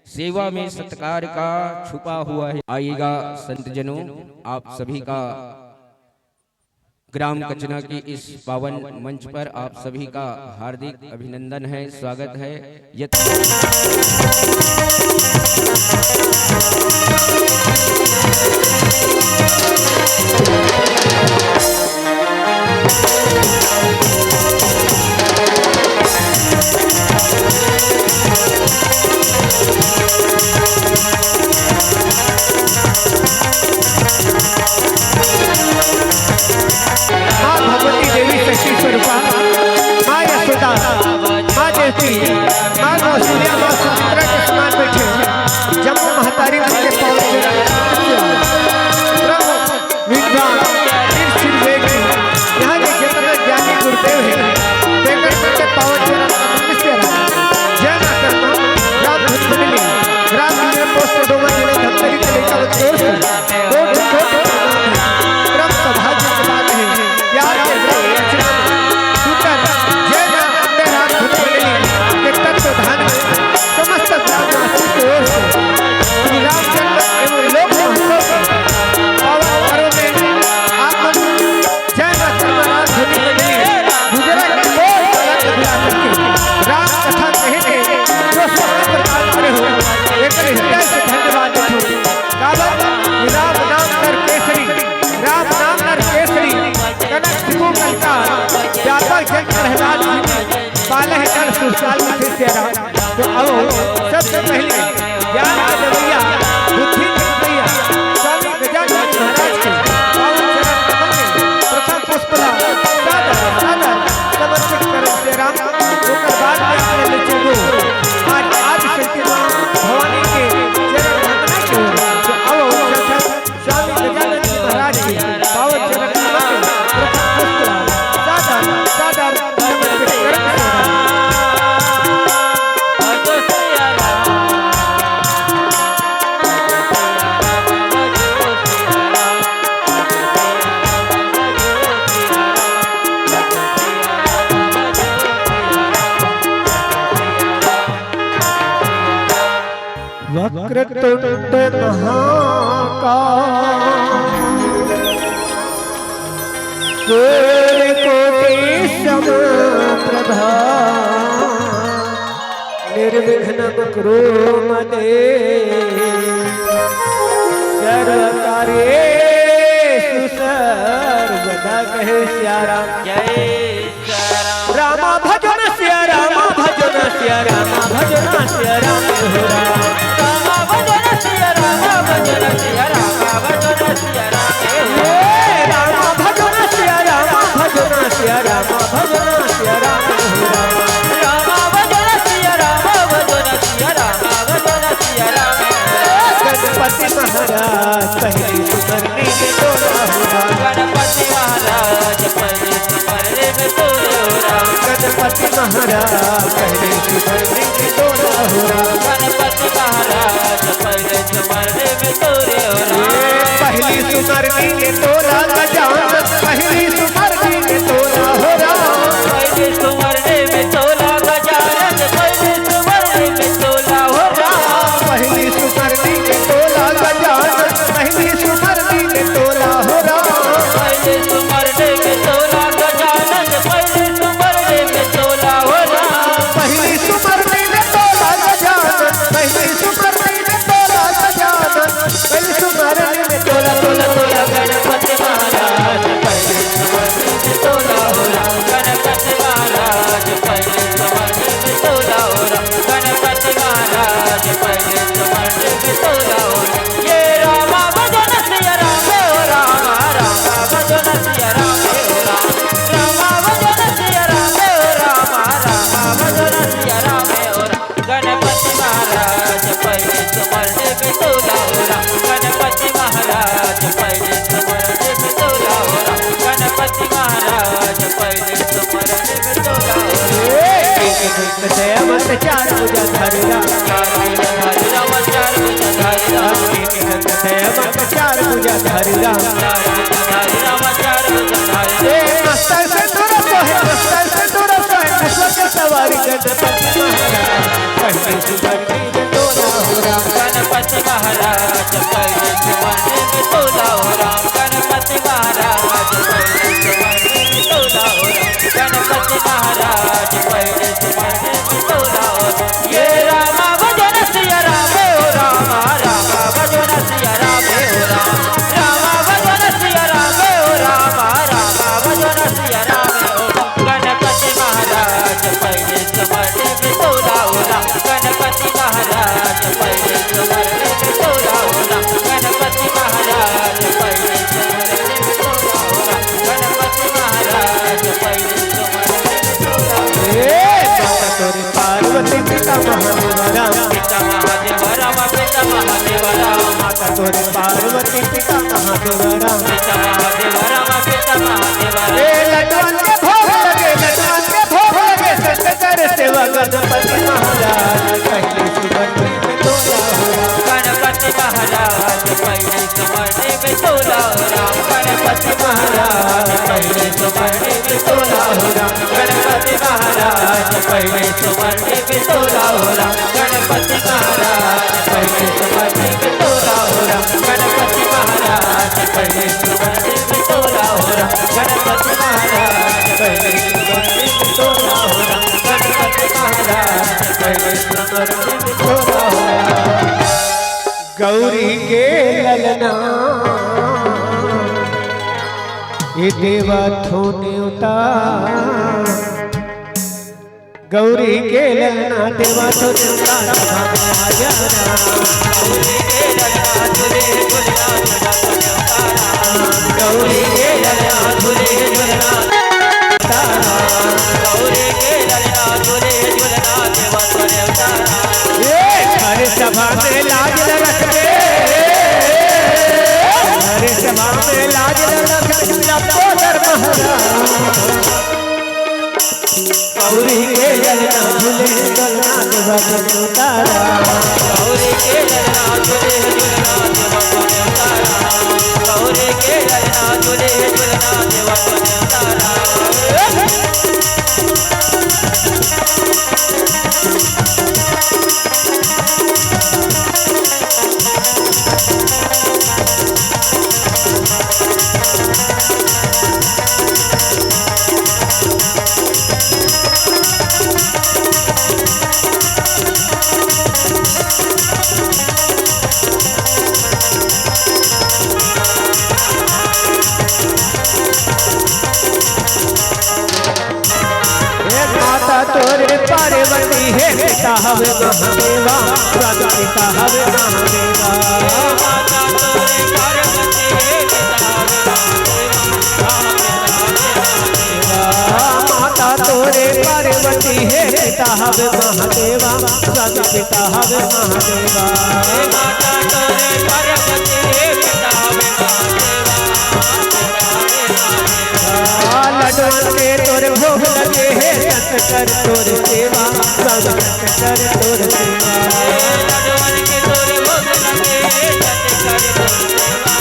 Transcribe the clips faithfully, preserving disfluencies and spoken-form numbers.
सेवा में सत्कार का छुपा हुआ है। आइएगा संतजनों, आप सभी का ग्राम कचना की इस पावन मंच पर आप सभी का हार्दिक अभिनंदन है, स्वागत है। यत- माँ भगवती देवी शक्ति स्वरूपा, माँ यशोदा, माँ देवकी, माँ कौशल्या, माँ सुमित्रा के समान बैठे जम्मू महतारी जी के पावन चरण। विद्वान वीर सिंह बेग जी, यहाँ के जितने ज्ञानी गुरुदेव हैं, तेकर सबके पावन चरण में नमस्ते रहा। जय माँ कर्मा, राम धुन मिली, राम धुन में पोस्ट डोमा जिले धमतरी के लेकर जोर से, कोट कोट प्रणाम है। परम सौभाग्य की बात है, प्यार के ब्रह्म वचन में सुंदर जय माँ अम्बे राम धुन मिली के तत्व ध्यान में समस्त ग्रामवासी की ओर से श्री राम जन्म एवं लोक महोत्सव के पावन पर्व में आप लोग जय माता राम धुनी मंडली गुजरा के बोल बाला कबीरा करके राम कथा कहे के जो समय प्रदान करे हो, एक हृदय से धन्यवाद देथो। काबर राम नाम नर केसरी, राम नाम नर केसरी, कनक सिंधु कंकाल, व्यापक जन प्रहलाद जी में, पाले है कर सुरसाल में फिर तेरा। तो आओ, सबसे पहले ज्ञान के देवैया, बुद्धि के देवैया, स्वामी गजानन महाराज के पावन चरण कमल में प्रथम पुष्प ला सादर, सादर समर्पित करन से राम। ओकर बाद में अपने ले चलो आज आदि शक्ति माँ भवानी के चरण वंदना के ओर। तो आओ, सब, सब स्वामी गजानन जी महाराज के पावन चरण कमल में प्रथम पुष्प सादर, सादर समर्पित करत हे। वक्रतुंड महाकाय, सूर्यकोटि समप्रभा, निर्विघ्नं कुरु मे देव, सर्वकार्येषु सर्वदा। कहे सिया राम। जय रामा भजन सिया रामा भजन सिया रामा भजन सिया राम हो राम। रामा भजन सिया रामा भजन सिया रामा भजन सिया राम हो। रामा भजन सिया रामा भजन सिया रामा भजन सिया राम हो राम। रामा भजन सिया रामा भजन सिया रामा भजन सिया राम हो। गणपति महाराज पहली सुंदर नीक तोरा हो राम। गणपति महाराज पहली सुंदर नीक तोरा हो राम। गणपति महाराज पहली सुंदर नीक तोरा हो राम। गणपति महाराज पहली सुंदर नीक तोरा हो राम। पहली सुंदर नीक तोरा गजानन, पहली सुंदर नीक तोरा हो राम। पहली सुंदर नीक तोरा गजानन, पहली सुंदर नीक तोरा हो राम। पहली सुंदर नीक तोरा गजानन, पहली सुंदर नीक तोरा हो राम। पहली सुंदर नीक तोरा गजानन, पहली सुंदर नीक तोरा हो राम। पहली सुंदर नीक तोरा गजानन, पहली सुंदर नीक तोरा गजानन, पहली सुंदर नीक तोरा, तोरा, तोरा गणपति महाराज, पहली सुंदर नीक तोरा हो राम। गणपति महाराज पहली सुंदर नीक तोरा हो राम। गणपति महाराज पहली सुंदर नीक तोरा हो राम। ये रामा भजन सिया राम हो राम, रामा भजन सिया राम हो राम, रामा भजन सिया राम हो राम, रामा भजन सिया राम हो राम। गणपति महाराज पहली सुंदर नीक तोरा हो राम। गणपति महाराज पहली सुंदर नीक तोरा हो राम। गणपति महाराज पहली सुंदर नीक तोरा हो राम। एक दंत दयावंत चार भुजा धारी राम। चार भुजा धारी राम, चार भुजा धारी राम। एक दंत दयावंत चार भुजा धारी राम। चार भुजा धारी राम, चार भुजा धारी राम। ए मस्तक से दूर सोहे, मस्तक से दूर गणपति महाराज पहिले सुमन में तोला हो राम। गणपति महाराज पहिले सुमन में तोला हो राम। गणपति महाराज पहिले सुमन में तोला हो राम। गणपति महाराज पहिले सुमन में तोला हो राम। ये रामा भजन सिया राम हो रामा, रामा भजन सिया राम हो राम, रामा भजन सिया राम हो रामा, रामा भजन सिया राम हो राम। गणपति महाराज पहिले सुमन में तोला हो राम। गणपति महाराज पहिले सुमन में तोला हो राम। गणपति महाराज पहिले सुमन में तोला हो राम। गणपति महाराज पहिले सुमन में तोला हो राम। ए, माता तोरे पार्वती पिता महादेव राम। पिता महादेव राम, पिता महादेव राम। माता तोरे पार्वती पिता महादेव राम। पिता महादेव राम, पिता महादेव राम। ए, लड्डुअन के भोग लगे, लड्डुअन के भोग लगे, सतकर सेवा गणपति महाराज पहिले सुमन में तोला हो राम। गणपति महाराज पहिले सुमन में तोला हो राम। गणपति महाराज पहिले सुमन में तोला हो राम। गणपति महाराज पहिले सुमन में तोला हो राम। गणपति महाराज पहिले सुमन में तोला हो राम। गणपति महाराज पहिले सुमन में तोला हो राम। गणपति महाराज पहिले सुमन में तोला हो राम। गणपति महाराज पहिले सुमन में तोला हो राम। गौरी के ललना, ए देवा थो नेवता। गौरी के ललना देवा थो नेवता, सभा में आ जा राम। गौरी के ललना झूले झूलना देवा थो नेवता राम। गौरी के ललना झूले झूलना देवा थो नेवता राम। गौरी के ललना झूले झूलना देवा थो नेवता राम। ए, अरे सभा में लाज न रखबे, अरे सभा में लाज न रखबे, लंबोदर महाराज। गौरी के ललना झूले झूलना देवा थो नेवता राम। गौरी के ललना झूले झूलना देवा थो नेवता राम। गौरी के ललना झूले झूलना देवा थो नेवता राम। हे माता तोरे पार्वती, हे पिता हवे महादेवा, सब पिता हवे महादेवा। माता तोरे पार्वती, हे पिता हवे महादेवा, सब पिता हवे महादेवा। लड्डुअन के तोर भोग लगे हे, सत कर तोर सेवा, सब सत कर तोर सेवा। लड्डुअन के तोर भोग लगे हे, सत कर तोर सेवा।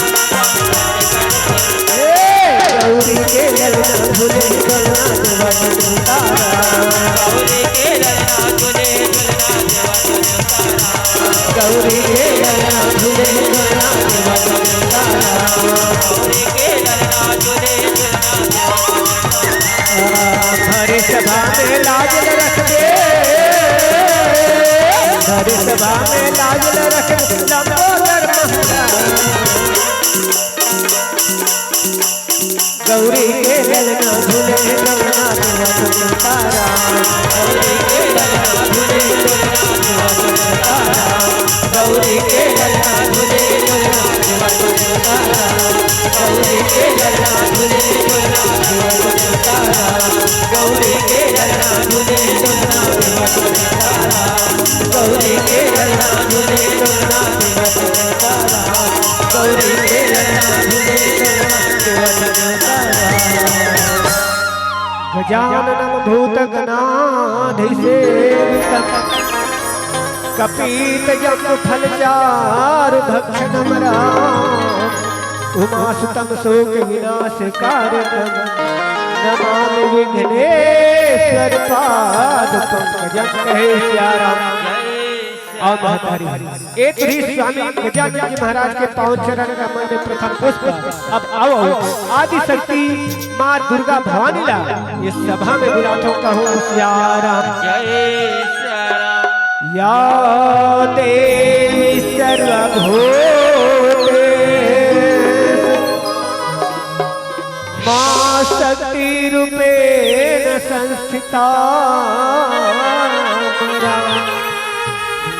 ए, गौरी के ललना झूले झूलना देवा थो नेवता राम। गौरी के ललना झूले झूलना देवा थो नेवता राम। गौरी के ललना झूले झूलना देवा थो नेवता राम। गौरी के ललना झूले झूलना देवा थो नेवता राम। भरी सभा में लाज न रखबे, भरी सभा में लाज न रखबे, लंबोदर महाराज। गौरी के ललना झूले झूलना देवा थो नेवता राम। गौरी के ललना झूले झूलना देवा थो नेवता राम। गौरी के ललना झूले झूलना देवा थो नेवता राम। गौरी के ललना झूले झूलना देवा थो नेवता राम। गौरी के ललना झूले झूलना देवा थो नेवता राम। गौरी के ललना झूले झूलना देवा थो नेवता राम। गौरी के ललना झूले झूलना देवा थो नेवता राम। गजाननं भूतगणाधिसेवितं कपित्थजम्बूफलचारुभक्षणं राम। उमासुतं शोकविनाशकारकं नमामि विघ्नेश्वरं। पाद पंकजम कहे सिया राम। और महतारी, ए तुरी स्वामी गजानन जी महाराज के पावन चरण कमल में प्रथम पुष्प। अब आओ, आदि शक्ति माँ दुर्गा भवानी ला ये सभा में बुलाथों, कहूँ सिया राम। जय सिया राम। या देवी सर्वभूतेषु माँ शक्ति रूपेण संस्थिता।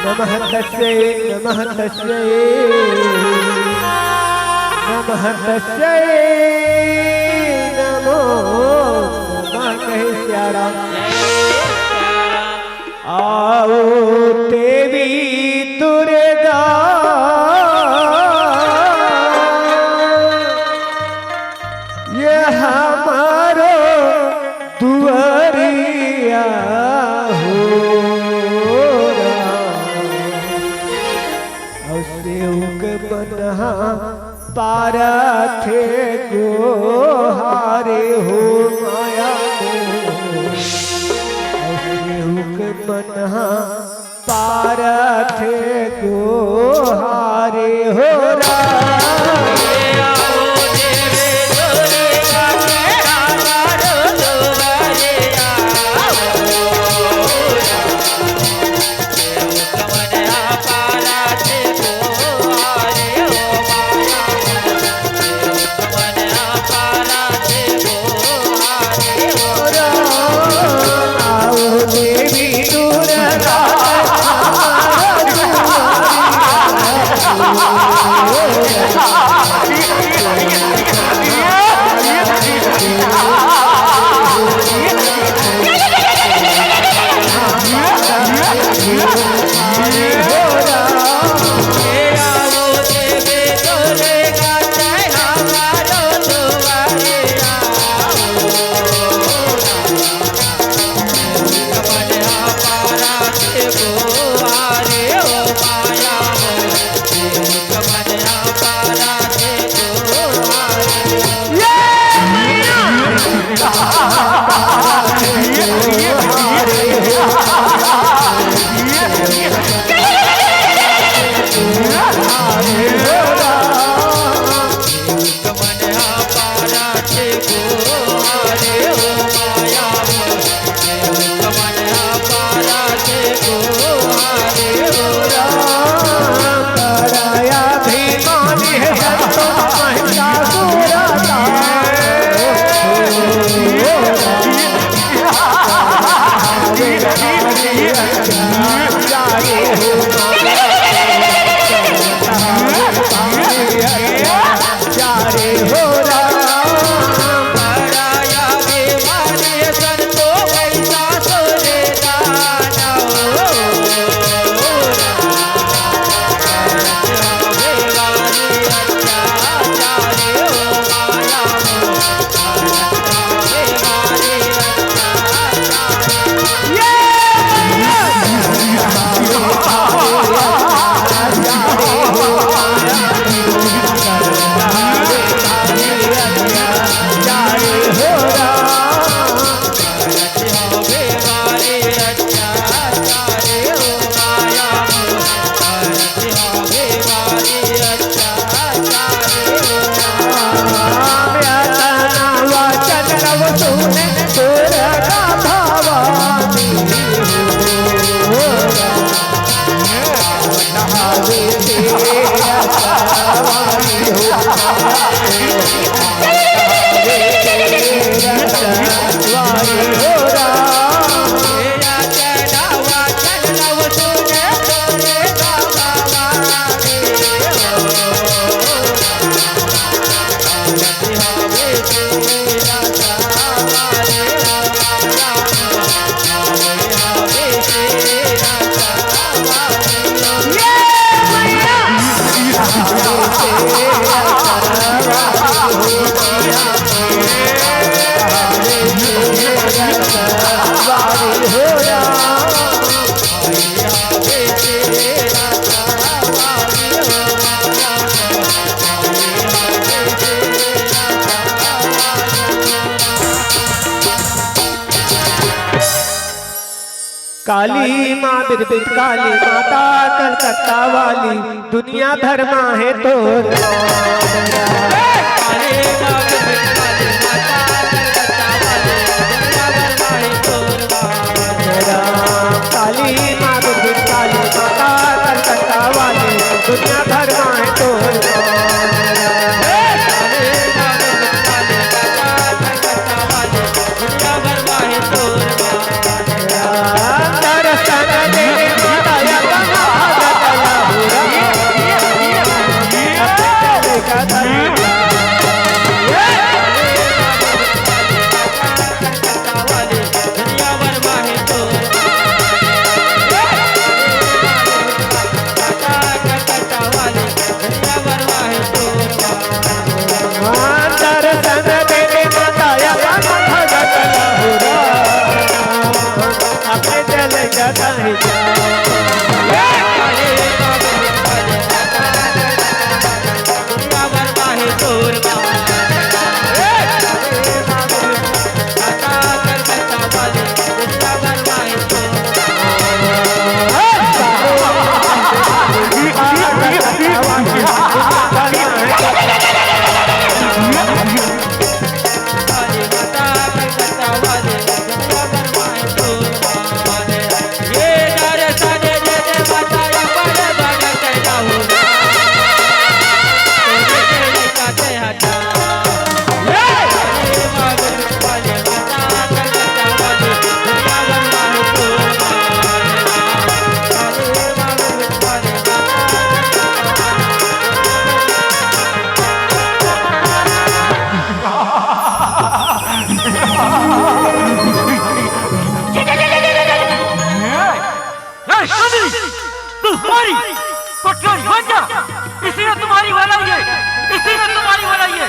नमः तस्यै, नमः तस्यै, नमः तस्यै, नमो नमः। कहे सिया राम। आओ देवी दुर्गा, ये हमारो दुआरिया हो राम। अउ सेवक मन ह पारथे गोहारे हो माया मोर। अउ सेवक मन ह पारथे गोहारे हो राम। काली माँ बिरबिट काली माता कलकत्ता वाली, दुनिया भर मा हे तोर। काली माँ बिरबिट काली माता कलकत्ता वाली, दुनिया भर मा हे तोर। राम काली माँ बिरबिट काली माता कलकत्ता वाली, दुनिया भर मा हे तोर। तुम्हारी पटरानी बन जा, इसी में तुम्हारी भलाई है, इसी में तुम्हारी भलाई है।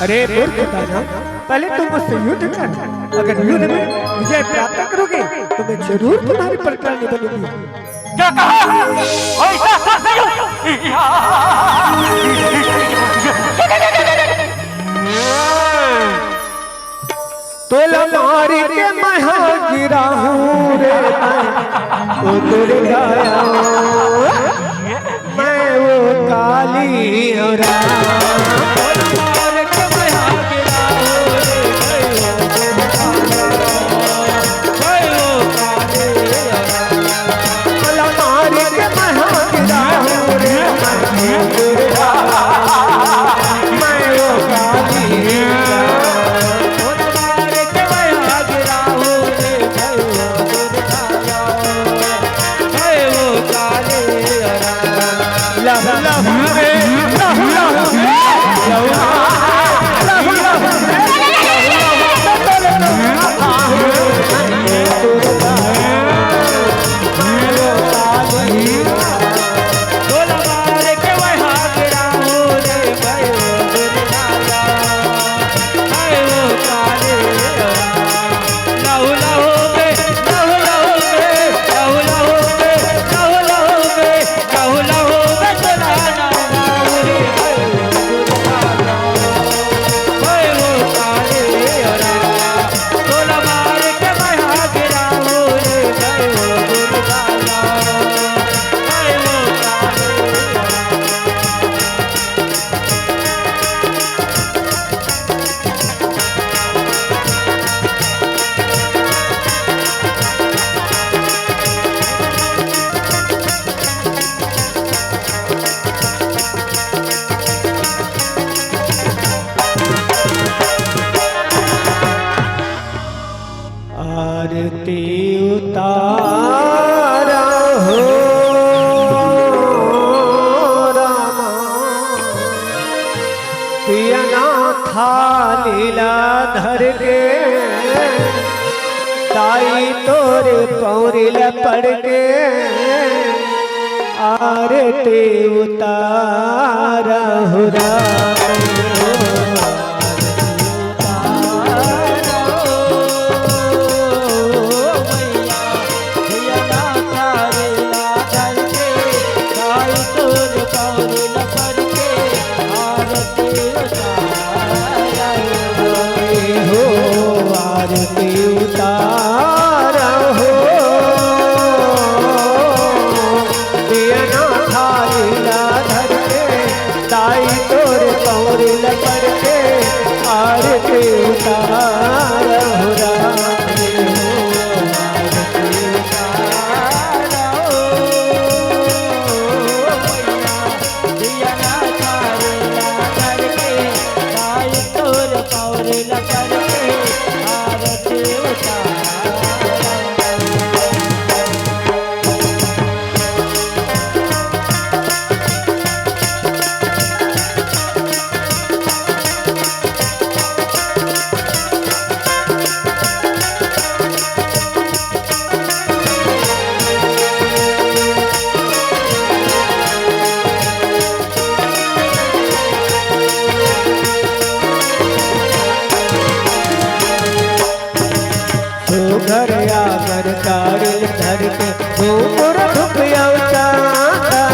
अरे मूर्ख दानव, पहले तुम मुझसे युद्ध कर, अगर युद्ध में विजय प्राप्त करोगे तो मैं जरूर तुम्हारी पटरानी बनूंगी। क्या कहा? ऐसा सच नहीं। तोला मारी के मैं हाँ गिरा हूँ रे, मैं उतर गया, मैं वो काली हूँ राम। आरती उतारा हो रामा, पियना थाली ला धर के, ताई तोरे पौरी ला पड़ के, आरती उतारा हो रामा। हो आरती उतारहु राम हो, आरती उतारहु मैया, दिया ना थारे ला धर के, गाय तोर पौरे ला करके, आरती उतारहु। सुघर आगर तारिल धर के, घूंघट धुप अवतारा।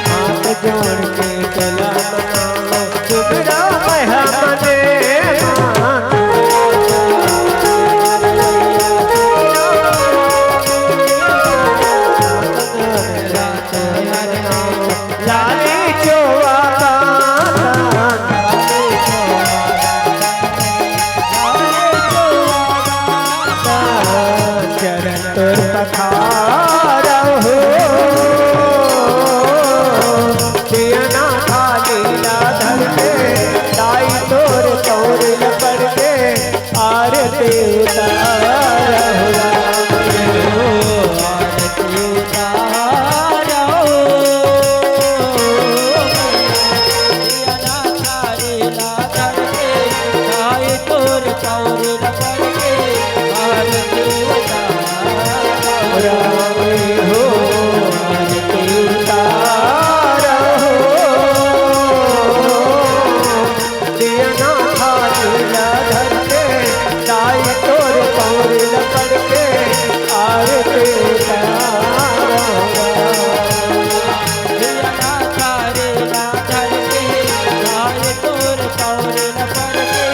हाथ जोड़ के चला मनाओ, सुघर मया मने मा। लाली चोवा कान, चरण तोर पखारहु। दिया ना थाली ला धर के, दाई तोर पौरे ला करके, आरती उतारहु राम हो, आरती उतारहु। दिया ना थारी ला धर के, गाय तोर पौरे ला करके, आरती उतारहु राम हो, आरती उतारहु। दिया ना थारी ला धर के, दाई तोर पौरे ला करके, आरती उतारहु। दिया ना थारी ला धर के, दाई तोर पौरे ला करके,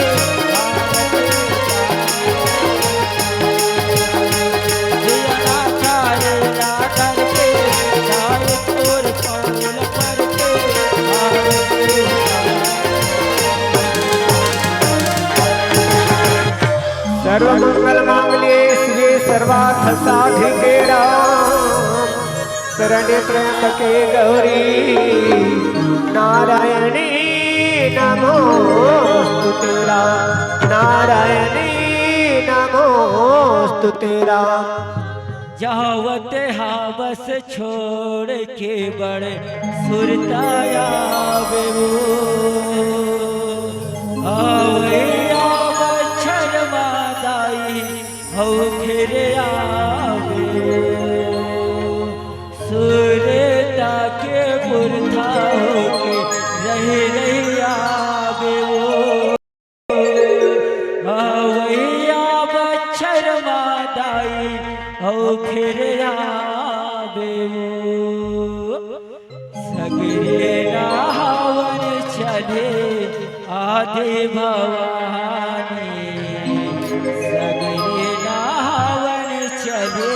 आरती उतारहु। दिया ना थारी ला धर के, दाई तोर पौरे ला करके, आरती उतारहु। सर्व मंगल मांगल्ये शिवे सर्वार्थ साधिके राम, शरण्ये त्र्यंबके गौरी नारायणी नमोस्तुते राम, नारायणी नमोस्तुते राम। जावत हावस छोड़ के बड़ सुरता आवे वो। आवैया बछर मा दाई हौ फिर आवे वो। सुरता के पुरता होके रहि रहि आवे वो। अवइया बछर मा दाई, अउ फिर आवे वो। सगरे नहावन चले आदि भवानी, सगरे नहावन चले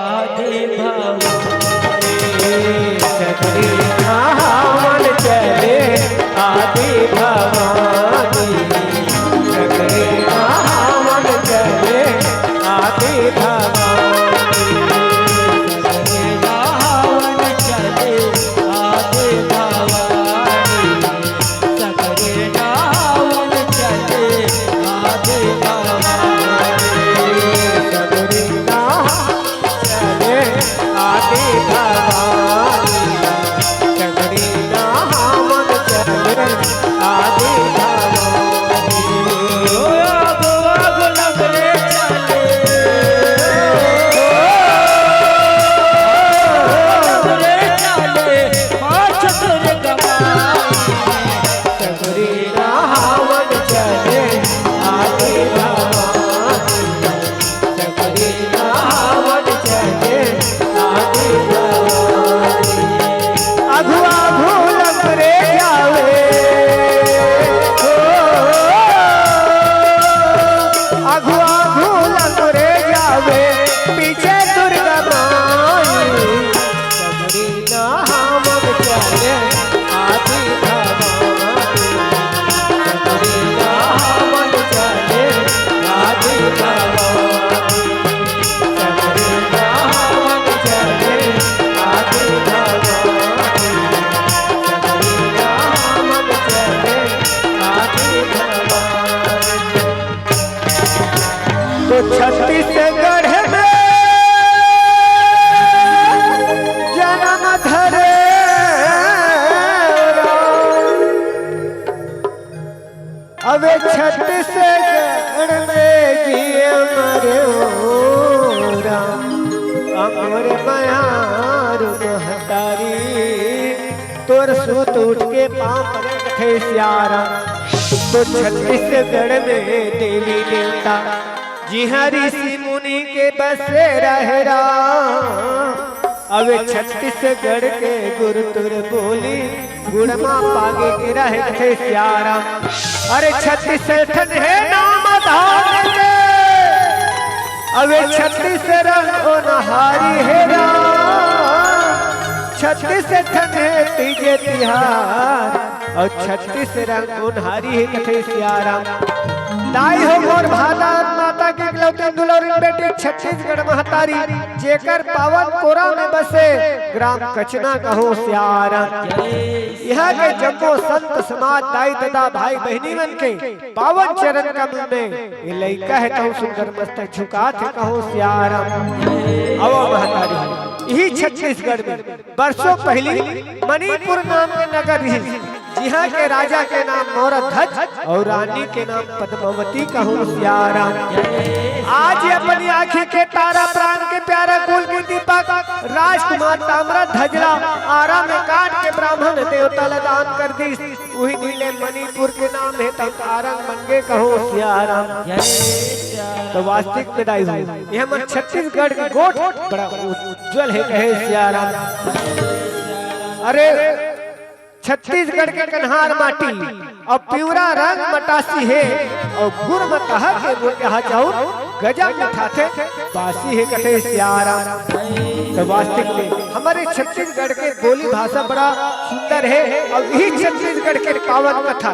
आदि भवानी। सगरे नहावन चले आदि भवानी, सगरे नहावन चले आदि भवानी। सगरे नहावन चले आदि भवानी। सगरे नहावन चले आदि भवानी। सगरे नहावन चले आदि तो छत्तीसगढ़ में जनम धरे राम। अबे छत्तीसगढ़ में जी अमर हो राम, अमर मयारू महतारी। तोर सुत उठ के पाँव परे कथे सियाराम। तो छत्तीसगढ़ में देवी देवता, जिहाँ ऋषि मुनि के बसेरा हे राम। अबे छत्तीसगढ़ के गुरतुर बोली, गुड़मा पागे के रहे कथे सियाराम। अरे छत्तीस ठन हे नाम धाम के, अबे छत्तीस रंग ओनहारी हे राम। छत्तीस ठन हे तीजे तिहार, अउ छत्तीस रंग ओनहारी हे कथे सियाराम। दाई हो मोर भारत माता के इकलौती दुलौरी बेटी छत्तीसगढ़ महतारी, जेकर पावन कोरा में बसे ग्राम कचना कहो सियाराम। यहाँ के जम्मो संत समाज, दाई ददा, भाई बहिनी मन के पावन चरण कमल में ये लइका हे तहु सुंदर मस्तक झुकात हे कहो सियाराम। अवो महतारी, यही छत्तीसगढ़ में बरसों पहिली मणिपुर नाम के नगर रहिस, जिहाँ के राजा के नाम मौरध्वज अउ रानी के नाम पद्मावती कहो सियाराम। आज ये अपनी आँखी के तारा, प्राण के प्यारा, कुल के दीपक राजकुमार ताम्रध्वज ला आरा में काट के ब्राह्मण देवता ला दान कर दिस। उही दिन ले मणिपुर के नाम हे त आरंग बन गे कहो सियाराम। तो वास्तविक में दाई हो, ये हमर छत्तीसगढ़ के गोठ बड़ा उज्जवल हे कहे सियाराम। अरे छत्तीसगढ़ के कन्हार माटी अउ पिंवरा रंग मटासी हे अउ गुर म कहा के बोले हा जाऊन गजब मिठाथे बासी हे कथे सियाराम। तो वास्तविक में हमरे छत्तीसगढ़ के बोली भाषा बड़ा सुंदर हे अउ यही छत्तीसगढ़ के पावन कथा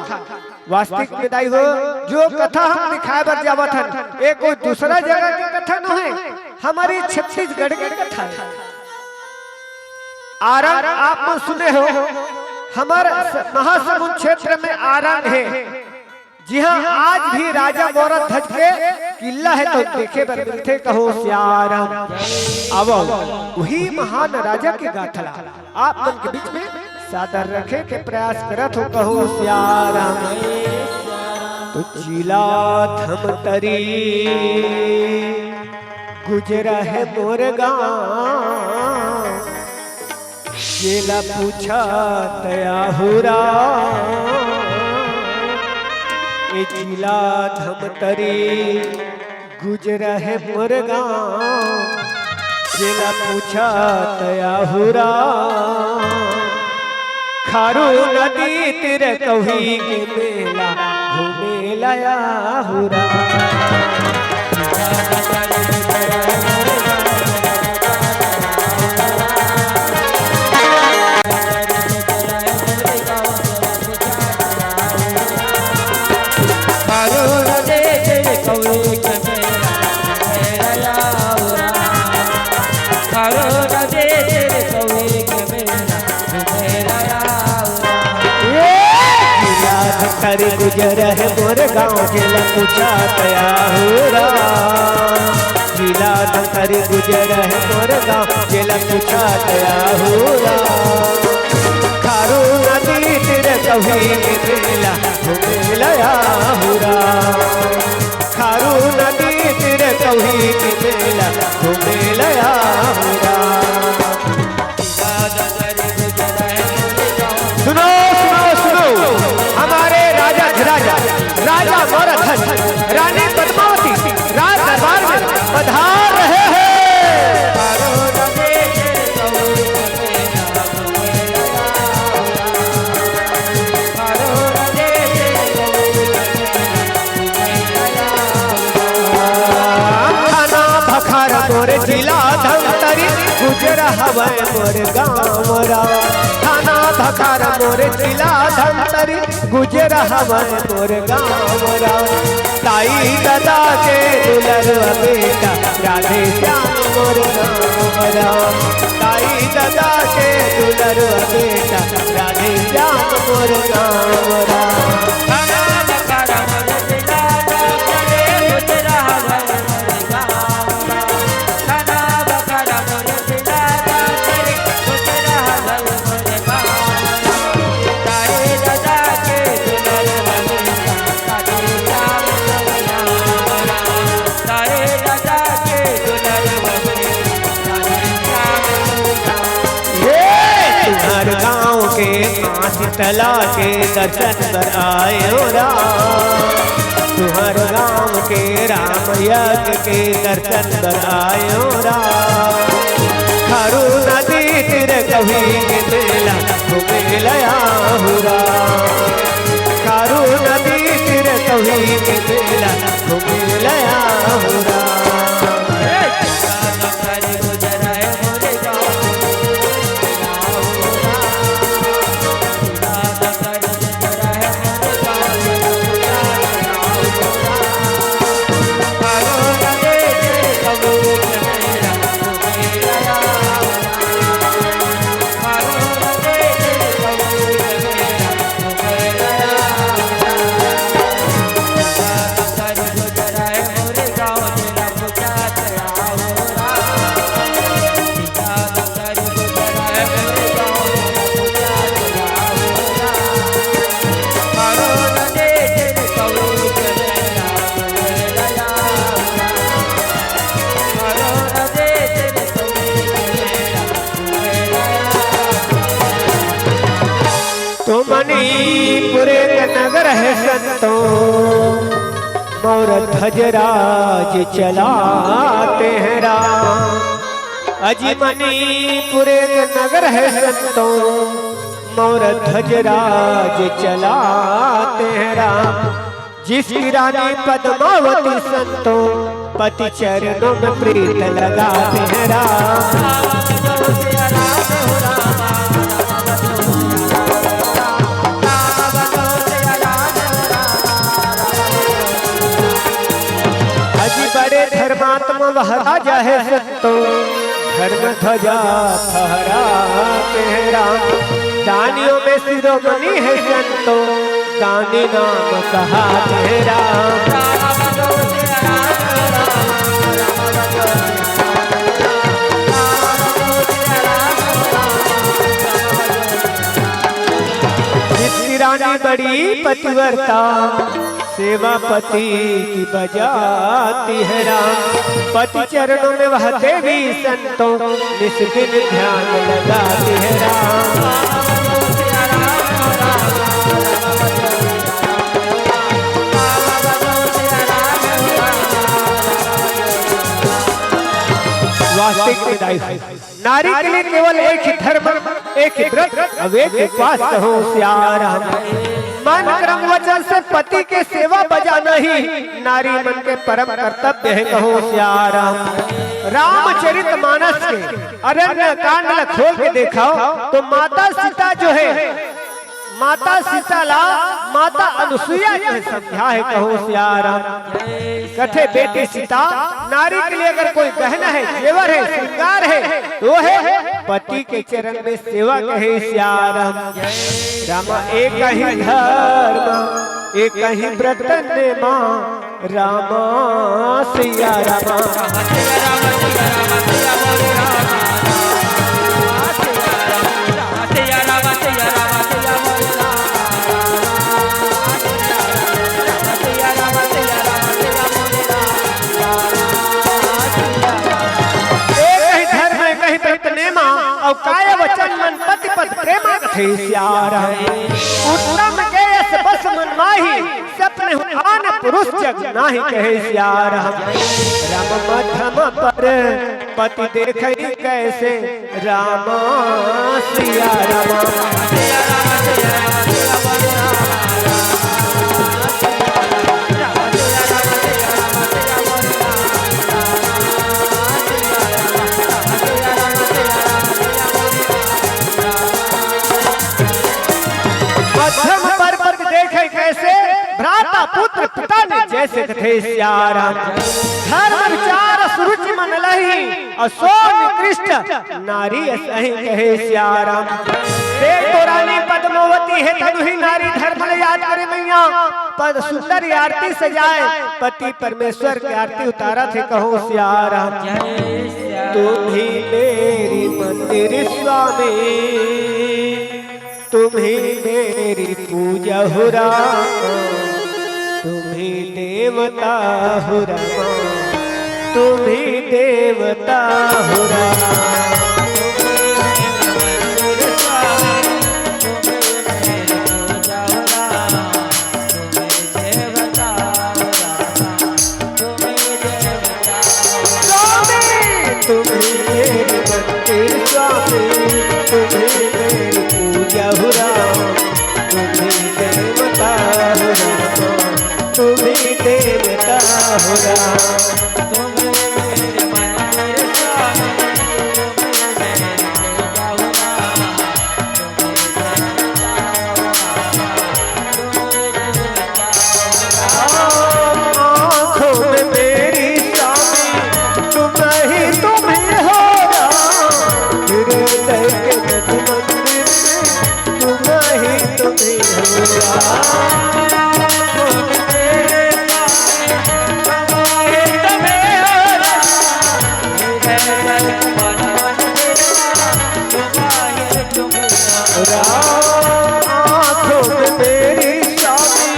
वास्तविक में दाई हो, जो कथा हम दिखाए बर जावत हन, ये कोई दूसरा जगह के कथा नोहे, हमरे छत्तीसगढ़ के कथा हे। आरंग आप मन सुने हो, हमर स-, महासमुंद क्षेत्र में आरंग हे, जिहाँ आज भी राजा मौरध्वज के किला हे, तो देखे बर मिलथे कहो सियाराम। आवो, उही महान राजा के गाथा ला आप मन के बीच में सादर रखे के प्रयास करत हो कहो सियाराम। तो जिला धमतरी गुजरा हे मोर गाँव, जेला पूछा तया हो राम। ए जिला धमतरी गुजरा हे मोर गाँव, जेला पूछा तया हो राम। खारू नदी तीर कौही के मेला घूमे ला या हो राम। ए, जिला धमतरी गुजर हे मोर गाँव, जेला पूछा तया हो राम। जिला धमतरी गुजर हे मोर गाँव, जेला पूछा तया हो राम। खारू नदी तीर कौही के मेला घूमे ला या हो राम। खारू नदी तीर कौही के मेला घूमे ला या हो राम। सुनो, सुनो, सुनो, हमारे राजा धिराजा, राजा मौरध्वज, रानी पद्मावती राज दरबार में पधार रहे हैं। थाना भखार मोर जिला धमतरी, गुजर हवय मोर गाँव राम। थाना खार मोर जिला धमतरी, गुजर हवय मोर गाँव राम। ताई ददा के दुलरुआ बेटा, राधे श्याम मोर गाँव राम। ताई ददा के दुलरुआ बेटा, राधे श्याम मोर गाँव राम। हे तुम्हर गाँव के माँ शीतला के दर्शन बर आयो राम। तुम्हर गाँव के राम यज्ञ के दर्शन बर आयो राम। खारू नदी तीर कभी के मेला घूमे लया हो राम। खारू नदी तीर कभी के मेला घूमे लया हो राम। तो मणिपुर के नगर है संतो, मोर ध्वजराज चलाते हैं राम। अजी मणिपुर के नगर है संतो, मोर ध्वजराज चलाते हैं राम। जिसकी रानी पद्मावती संतो, पति चरणों में प्रीत लगाते हैं राम। अजी बड़े धर्मात्मा वह राजा है संतो, धर्म ध्वजा फहराते हैं राम। दानियों में शिरोमणि है संतो, दानी नाम कहाते हैं राम। जिसकी रानी बड़ी पतिव्रता, सेवा पति की बजाती है राम। पति चरणों में वह देवी संतो, निस दिन ध्यान लगाती है राम। वास्तविक विदाई है। नारी के लिए केवल एक ही धर्म, एक ही व्रत, अब एक ही उपास, कहो सिया राम। मन क्रम वचन से पति के सेवा बजाना ही नारी मन के परम कर्तव्य है, कहो सिया राम। रामचरित मानस के अरण्य कांड ला खोल के देखो तो माता सीता जो है, माता सीता ला माता अनुसुईया के समझा है, कहो सिया राम। कथे बेटी सीता, नारी के लिए अगर कोई गहना है, जेवर है, श्रृंगार है, तो वो है पति के चरण में सेवा, कहे सिया राम। रामा एक ही धर्म, एक ही व्रत नेमा, रामा सिया रामा। एक ही धर्म, एक ही व्रत नेमा, अउ काय वचन मन पति पद प्रेमा कथे सिया राम। उत्तम के यश बस मन माही, सपने हु आन पुरुष जग नाही, कहे सिया राम। राम मध्यम पर पति देखई कैसे, राम सिया राम। ऐसे कथे सियाराम। धर्म विचार सुरुचि मन लही, अउ सो निकृष्ट नारी अस अही कहे सियाराम। देख तो रानी पद्मावती हे, तनु ही नारी धर्म ल याद करे मैया, पद सुंदर आरती सजाए, पति परमेश्वर के आरती उतारत हे, कहो सियाराम। तुम ही मेरी मंदिर स्वामी, तुम ही मेरी पूजा हो राम, तुम ही देवता हो राम, तुम ही देवता हो राम। स्वामी, तुम ही मेरे मंदिर स्वामी, तुम ही मेरी पूजा हो राम, तुम ही देवता हो राम, तुम ही देवता हो राम। आँखों में मेरी स्वामी, तुम ही तुम ही हो राम। हृदय के मध्य मंदिर में तुम ही तुम ही हो राम। राम, आँखों में मेरी स्वामी, तुम ही तुम ही हो राम। हृदय के मध्य मंदिर में तुम ही तुम ही हो राम। आँखों में मेरे स्वामी,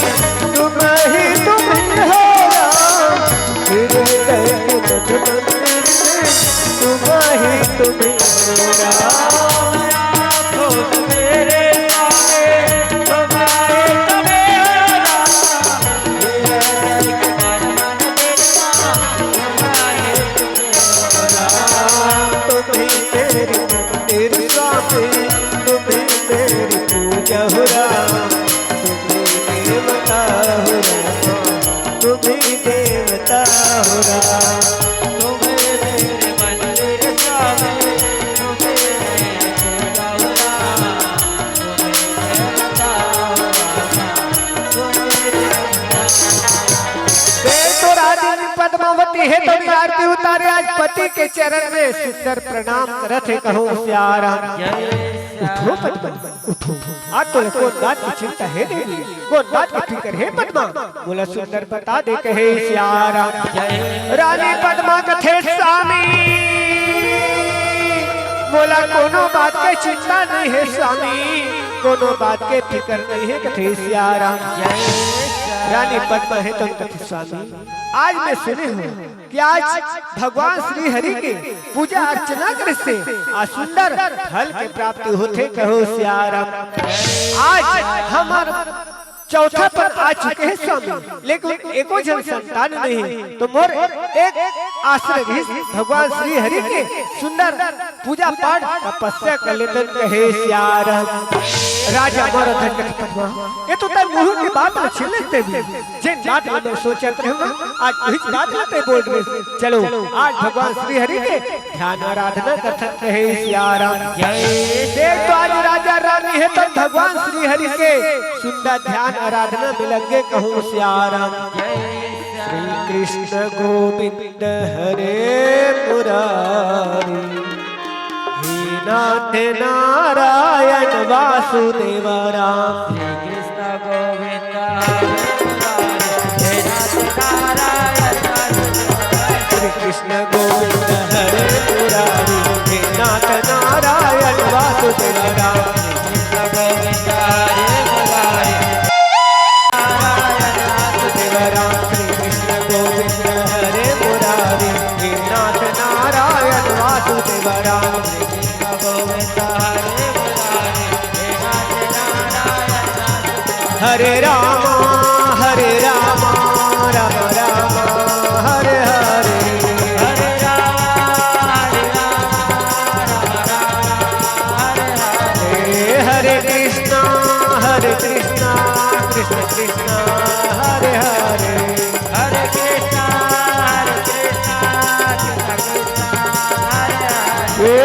तुम ही तुम ही हो राम। हृदय के मध्य मंदिर में तुम ही तुम ही हो राम। तुम ही मेरी मंदिर स्वामी, तुम ही मेरी पूजा हो राम, तुम ही देवता हो राम, तुम ही देवता हो राम। तुम ही मेरी मंदिर स्वामी, तुम ही मेरी पूजा हो राम, तुम ही देवता हो राम, तुम ही देवता। देख तो रानी पद्मावती हे, तो आरती उतारे, आज पति के चरण में सुंदर प्रणाम करत हे, कहो सियाराम। उठो पद्मा, उठो। आज तोला कोन बात के चिंता हे देवी, कोन बात के फिकर हे पद्मा, मोला सुंदर बता दे कहे सियाराम। रानी पद्मा कथे स्वामी, मोला कोनो बात के चिंता नहीं हे स्वामी, कोनो बात के फिकर नहीं हे कथे सियाराम। रानी पद्मा हे तो कथे स्वामी, आज मैं सुने हूँ कि आज भगवान श्री हरि के पूजा अर्चना करे से आज सुंदर फल के प्राप्ति होथे, कहो सियाराम। आज हमर चौथा पन आ चुके हे स्वामी, लेकिन एको झन संतान नहीं, तो मोर एक आश्रय रहिस भगवान श्री हरि के सुंदर पूजा पाठ तपस्या कर लेतन कहे सियाराम। राजा मोर धन कथे पद्मा, ये तो तैं मुँह के बात ल छीन लेते भी। जेन बात ल मैं सोचत रहेंव ना, आज वही बात ल तैं बोल रहे। चलो, आज भगवान श्री हरि के ध्यान आराधना करथन कहे सियाराम। देख तो आज राजा रानी हे तो भगवान श्री हरि के सुंदर ध्यान आराधना में लगे, कहूँ सियाराम। श्री कृष्ण गोविंद हरे मुरारी, हे नाथ नारायण वासुदेव राम। श्री कृष्ण गोविंद हरे मुरारी, हे नाथ नारायण वासुदेव राम। श्री कृष्ण गोविंद हरे मुरारी, हे नाथ नारायण वासुदेव राम। श्री कृष्ण गोविंद हरे मुरारी, नारायण वासुदेव राम। श्री कृष्ण गोविंद हरे मुरारी, हे नाथ नारायण वासुदेव राम। श्री कृष्ण गोविंद हरे मुरारी, हे नाथ नारायण वासुदेव। हरे रामा, हरे रामा, राम राम, हरे हरे। हरे रामा, हरे रामा, राम राम, हरे हरे। हरे कृष्णा, हरे कृष्णा, कृष्ण कृष्ण, हरे हरे। हरे कृष्णा, हरे कृष्णा, कृष्ण कृष्ण, हरे हरे।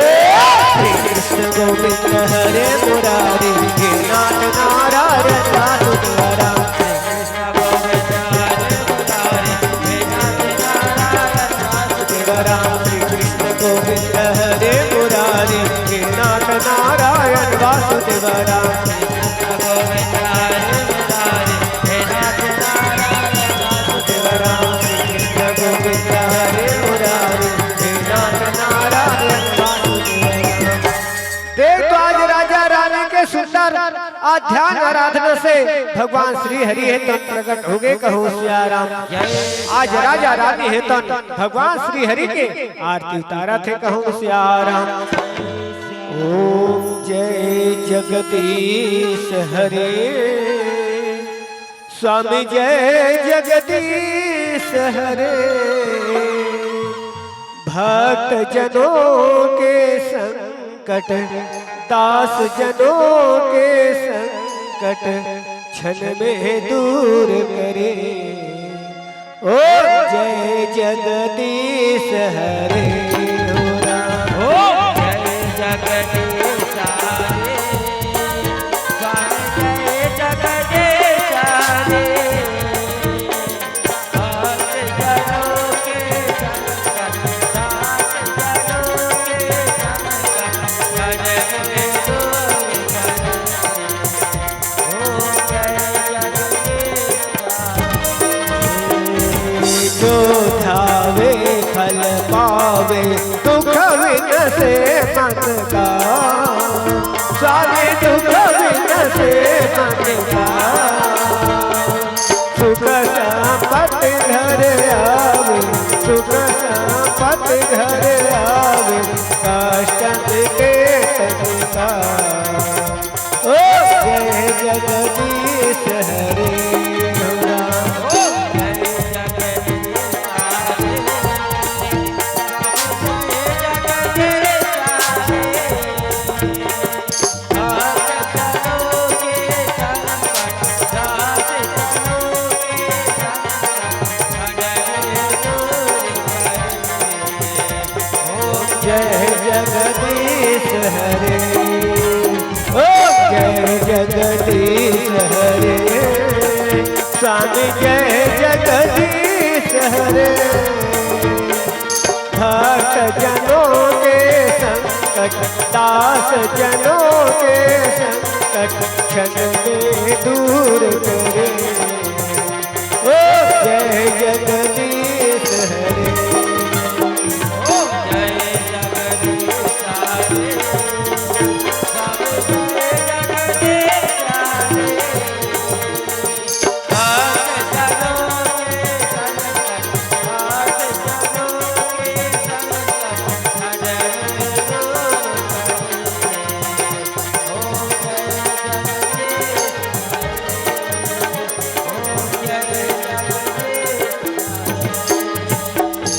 श्री कृष्ण गोविंद हरे मुरारी, हे नाथ नारायण वासुदेव राम। श्री कृष्ण गोविंद हरे मुरारी, ध्यान आराधना से भगवान श्री हरि हे तन प्रकट होगे, कहूँ सिया राम। आज राजा रानी हे तन भगवान श्री हरि के आरती उतारत हे, कहूँ सिया राम। ओम जय जगदीश हरे, स्वामी जय जगदीश हरे। भक्त जनों के संकट, दास जनों के संकट, क्षण में दूर करे। ओ जय जगदीश हरे, हो राम। ओ जय जगदीश हरे, स्वामी जय जगदीश हरे। भक्त जनों के संकट, दास जनों के संकट, क्षण में दूर करे। जो ध्यावे फल पावे, दुख विनसे मन का। स्वामी दुख विनसे मन का। सुख संपत्ति घर आवे, सुख संपत्ति घर आवे, कष्ट मिटे तन का। ओ जय जगदीश हरे, हो राम। जय जगदीश हरे, ओ जय जगदीश हरे, स्वामी जय जगदीश हरे। भक्त जनों के संकट, दास जनों के संकट, क्षण में दूर करे। ओ जय जगदीश हरे। ओ जय जगदीश हरे।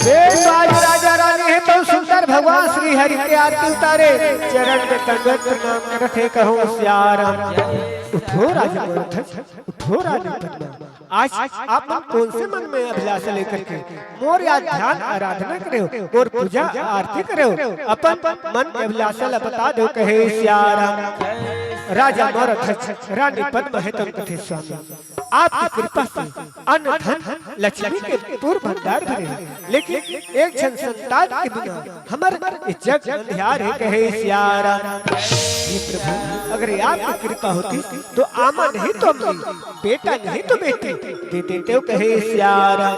बेस आज राजा रानी हे, बहुत सुंदर भगवान श्री हरि के आरती उतारे, चरण में दंडवत प्रणाम करत हे, कहूँ सिया राम। उठो राजा मनोरथ, उठो रानी पद्मा। आज आप मन कौन से मन में अभिलाषा लेकर के मोर या ध्यान आराधना करे हो, मोर पूजा आरती करे हो, अपन मन के अभिलाषा ला बता दो, कहे सिया राम। राजा मनोरथ, रानी पद्मा हे तन कथे स्वामी। आपके कृपा से अन्न धन लक्ष्मी के पूर भंडार भरे हे, लेकिन एक झन संतान के बिना हमर ये जग अंधियार हे, कहे सिया राम। हे प्रभु, अगर ये आपकी कृपा होती तो आमा नहीं तो अमली, बेटा नहीं तो बेटी दे देते हो, कहे सिया राम।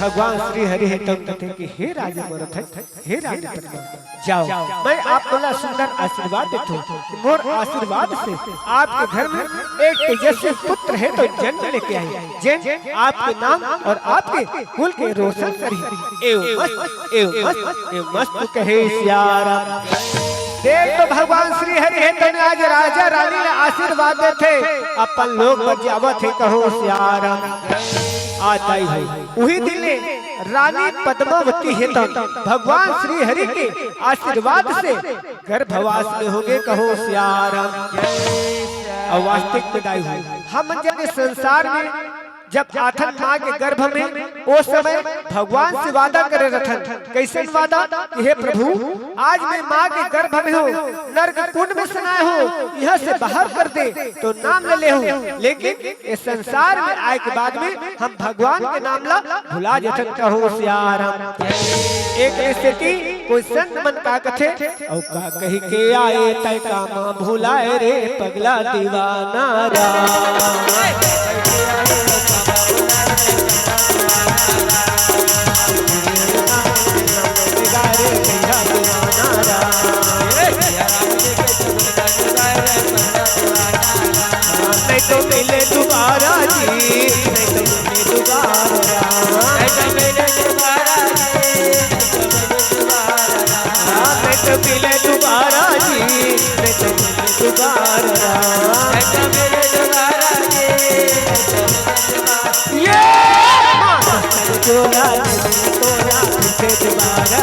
भगवान श्री हरि हे तन कथे कि हे राजा मनोरथ, हे रानी पद्मा, जाओ, मैं आप मन ला सुंदर आशीर्वाद देथों। मोर आशीर्वाद से आपके घर में एक तेजस्वी पुत्र हे तो जन्म लेके आही, जेन आपके नाम और आपके कुल के रोशन करही। एव मस्त, एव मस्त, एव मस्त, कहे सिया राम। देख तो भगवान श्री हरि हे तन आज राजा रानी ला आशीर्वाद देथे, अपन लोग बजावत हे, कहूँ सिया राम। आ दाई हो, उही दिन ले रानी पद्मावती हे तन भगवान श्री हरि के आशीर्वाद से गर्भवास में होगे, कहूँ सिया राम। अउ वास्तविक में दाई हो, हमन जब ये संसार में जब आथन माँ के गर्भ में, ओ समय भगवान से वादा करे रथन। कइसन वादा? कि हे प्रभु, आज मैं माँ के गर्भ में हों, नरक कुंड में सनाए हों, इहाँ से बाहर कर दे तो नाम ल लेहूँ, लेकिन ये संसार में आए के बाद में हम भगवान के नाम ला भुला जथन, कहूँ सिया राम। एक सेती कोई संत मन का कथे, अउ का कहि के आए तैं का मा भुलाए रे पगला दीवाना राम। तो मिले दोबारा जी, नहीं तो मिले दोबारा। नहीं तो मिले दोबारा जी, नहीं तो मिले दोबारा। हाँ, नहीं तो मिले दोबारा जी, नहीं तो मिले दोबारा। नहीं तो मिले दोबारा जी, नहीं तो मिले दोबारा। ये माँ चोला नहीं तोला फिर से दोबारा।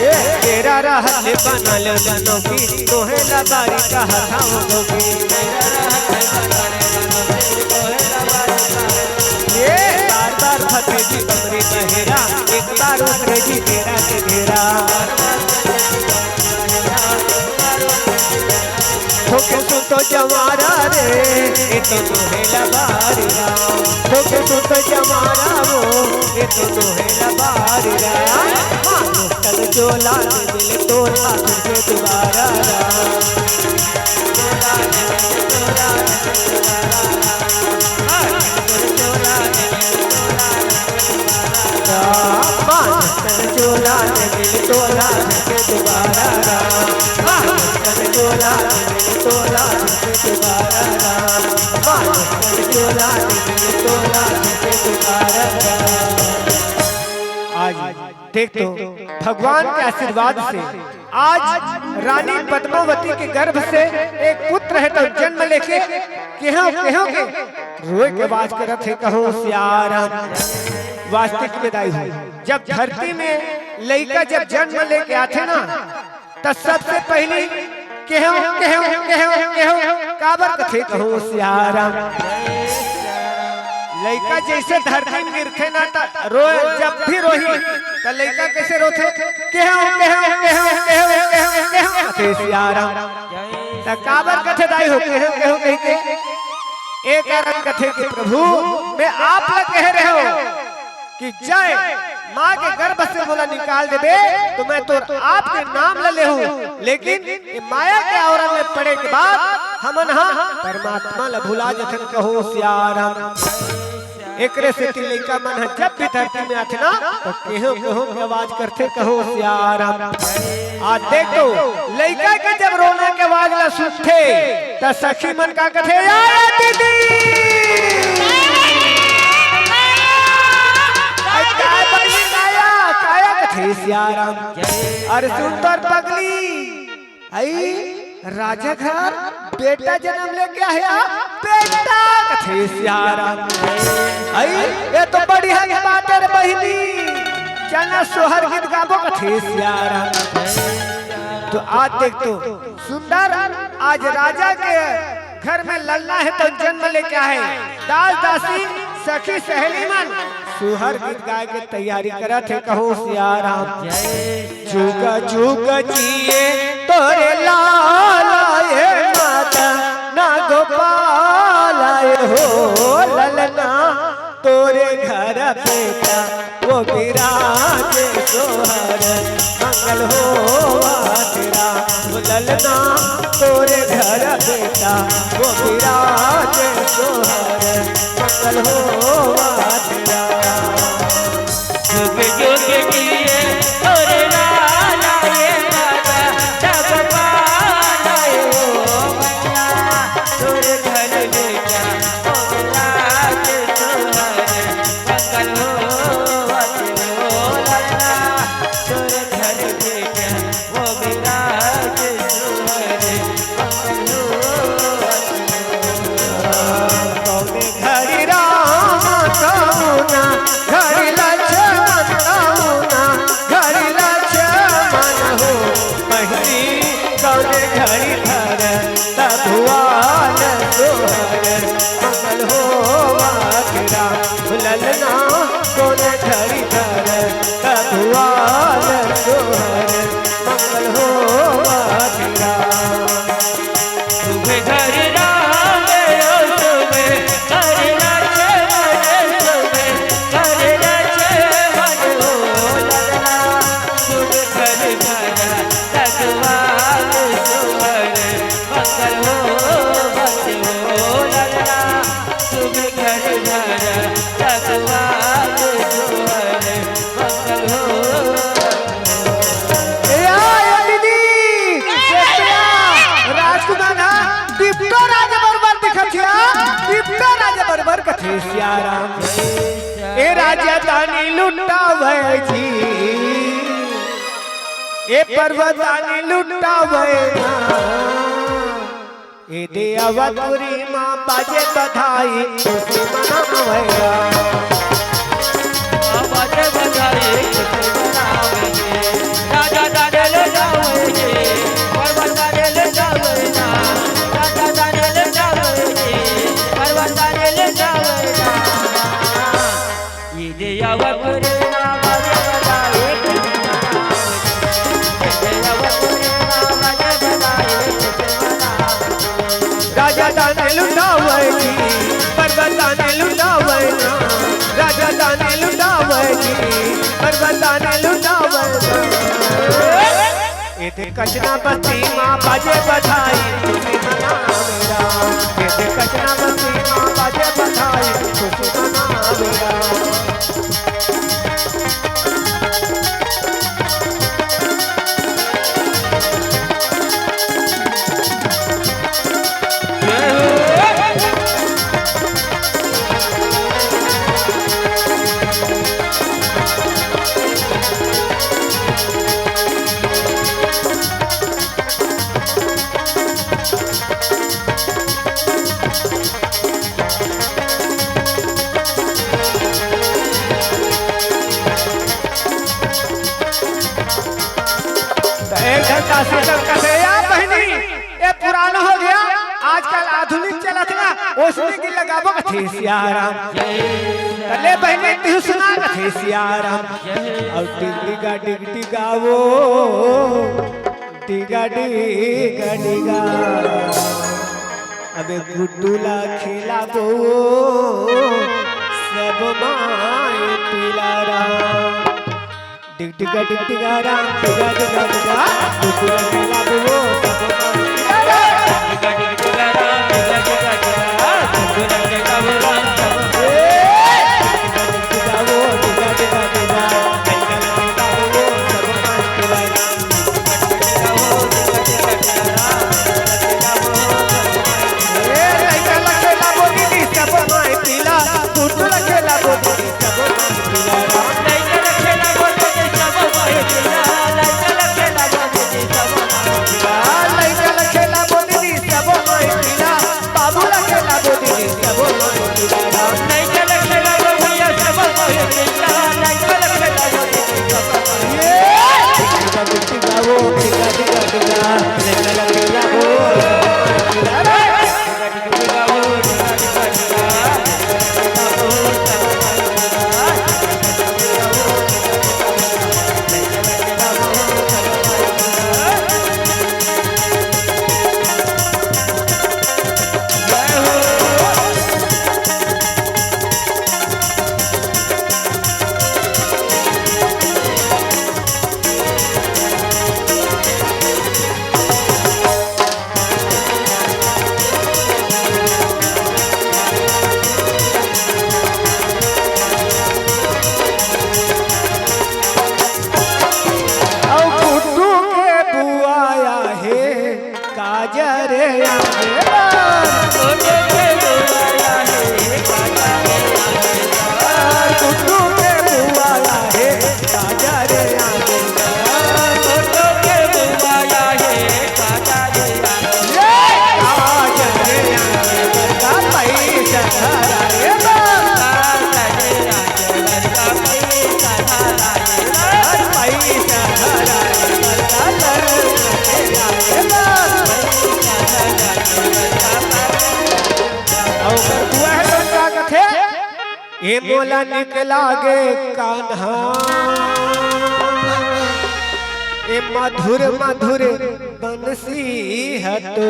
ए, तेरा रहल बनल बनोगी, तोहे ला बारी कहत हूँ जोगी। ये बार बार फंसेगी कमरी बहेरा, एक बार उतरेगी तेरा से घेरा। ठोके सुन तो जवारा रे, ये तो तोहे ला बारी राम। ठोके सुन तो जवारा वो, ये तो तोहे ला बारी राम। मानो तन चोला ने दिल तोड़ा फिर से दोबारा राम। राम, मानो तन चोला ने दिल तोड़ा फिर से दोबारा राम। मानो तन चोला ने दिल तोड़ा फिर से दोबारा राम। मानो तन चोला ने दिल तोड़ा फिर से दोबारा राम। आज देख तो, भगवान के आशीर्वाद से आज रानी पद्मावती के गर्भ से एक पुत्र हे तो जन्म लेके केहो केहो के रोए के आवाज करत हे, कहो सियाराम। वास्तविक में दाई हो, जब धरती में लइका जब जन्म लेके आथे ना, त सबसे पहली केहो केहो केहो केहो काबर कथे, कहो सियाराम। लइका जैसे धरती में गिरथे ना, त रोए, जब भी रोही, त लइका कैसे रोथे? केहो केहो केहो केहो केहो केहो कथे सियाराम। त काबर कथे दाई हो केहो केहो कहिके? ए कारण कथे कि प्रभु, मैं आप ला कहे रहेंव कि जय माँ के गर्भ से मोला निकाल देबे, तो मैं तोर आपके नाम ला लेहूं, लेकिन ये माया के आवरण में पड़े के बाद हमन हा परमात्मा ला भुला जथन, कहो सियाराम। एकरे सेती लइका मन ह जब भी धरती में आथे ना, तो केहो केहो के आवाज करथे, कहो सियाराम। आज देख तो, लइका के जब रोना के आवाज ला सुनथे, त सखी मन का कथे, "या दीदी, अरे काय बनी काया, काया कथे सियाराम।" अरे सुन तोर पगली, अई राजा घर बेटा जन्म लेके आया, बेटा कथे सियाराम। अई ये तो बड़ी हक बात हे रे बहिनी, चल ना सोहर गीत गाबो कथे सियाराम। तो आज देख तो सुंदर, आज राजा के घर में ललना हे तो जन्म लेके आए, दास दासी सखी सहेली मन सोहर गीत गाए के तैयारी करत हे, कहो सियाराम। जुग जुग जिए तोरे लाला ए माता ना गोपाला ए हो ललना, तोरे घर बेटा वो विराजे सोहर मंगल होवा तेरा। ओ ललना तोरे घर बेटा वो विराजे सोहर मंगल होवा तेरा। जुग जुग जिए तोरे लाला ए दादा, जग पाला ए ओ मैया, तोरे घर बेटा ओ राज सोहर मंगल होवा तेरा। ललना तोरे घर बेटा वो विराज सोहर मंगल होवा तेरा। कौने घड़ी राम कौना घड़ी लक्ष्मण कौना घड़ी लक्ष्मण हो, बहिनी कौने घड़ी धर तभुआल सोहर मंगल होवा तेरा। बोल धरि धर रघुवाल सोहर, मंगल होवत राम। सुबह घर राम ओ सुबह घर लक्ष्मण, सुबह घर लक्ष्मण ओ ललना। सुबह घर भर रघुवाल सोहर, मंगल होवत ओ ललना। सुबह घर भर रघुवाल सोहर, मंगल होवत। ए, आ, ए, दीदी, ए, ए, राजकुमार हा, टिपटो राजा बरोबर दिखत हे, टिपटो राजा बरोबर कथे सियाराम। ए राजा दानी लुटावे जी, ए पर्वत दानी लुटावे ना। ए दे अवधपुरी माँ बाजे बधाई, खुशी मनावैया। बाजे बधाई, खुशी मनावैया। राजा दाने ले जावैया, पर्वत दाने ले जावैया। राजा दाने ले जावैया, पर्वत दाने ले जावैया। राजा दाने लुटावे जी, पर्वत दाने लुटावे ना। राजा दाने लुटावे जी, पर्वत दाने लुटावे ना। एदे कचना बस्ती माँ बाजे बधाई, खुशी मनावे राम। एदे कचना बस्ती माँ बाजे बधाई, खुशी मनावे राम। त एक घंटा से चल कथे, या बहिनी, ए पुराना हो गया, आजकल आधुनिक चलत ना, ओसने की लगाबो कथे सियाराम। त ले बहिनी, तू सुना कथे सियाराम। अउ टिग टिगा टिग टिगा वो, टिगा टिगा टिगा। अबे गुड्डू ला खिलाबो, सब माय पीला राम। टिग टिगा टिग टिगा राम, टिगा टिगा टिगा। गुड्डू ला खिलाबो, सब माय पीला राम। टिगा टिगा टिगा राम, टिगा टिगा टिगा। गुड्डू ला खिलाबो राम, सब माय पीला राम। ए, टिगा टिगा टिगा वो, टिगा टिगा टिगा। टिगा टिगा टिगा वो, सब माय पीला राम। ए, लइका ला खेलाबो दीदी, सब माय पीला, गुड्डू ला खेलाबो दीदी, सब माय पीला। लइका ला खेलाबो दीदी, सब माय पीला, लइका ला खेलाबो दीदी, सब माय पीला। लइका ए मोला निक लागे कान्हा, ए मधुर मधुर बंसी ह तो।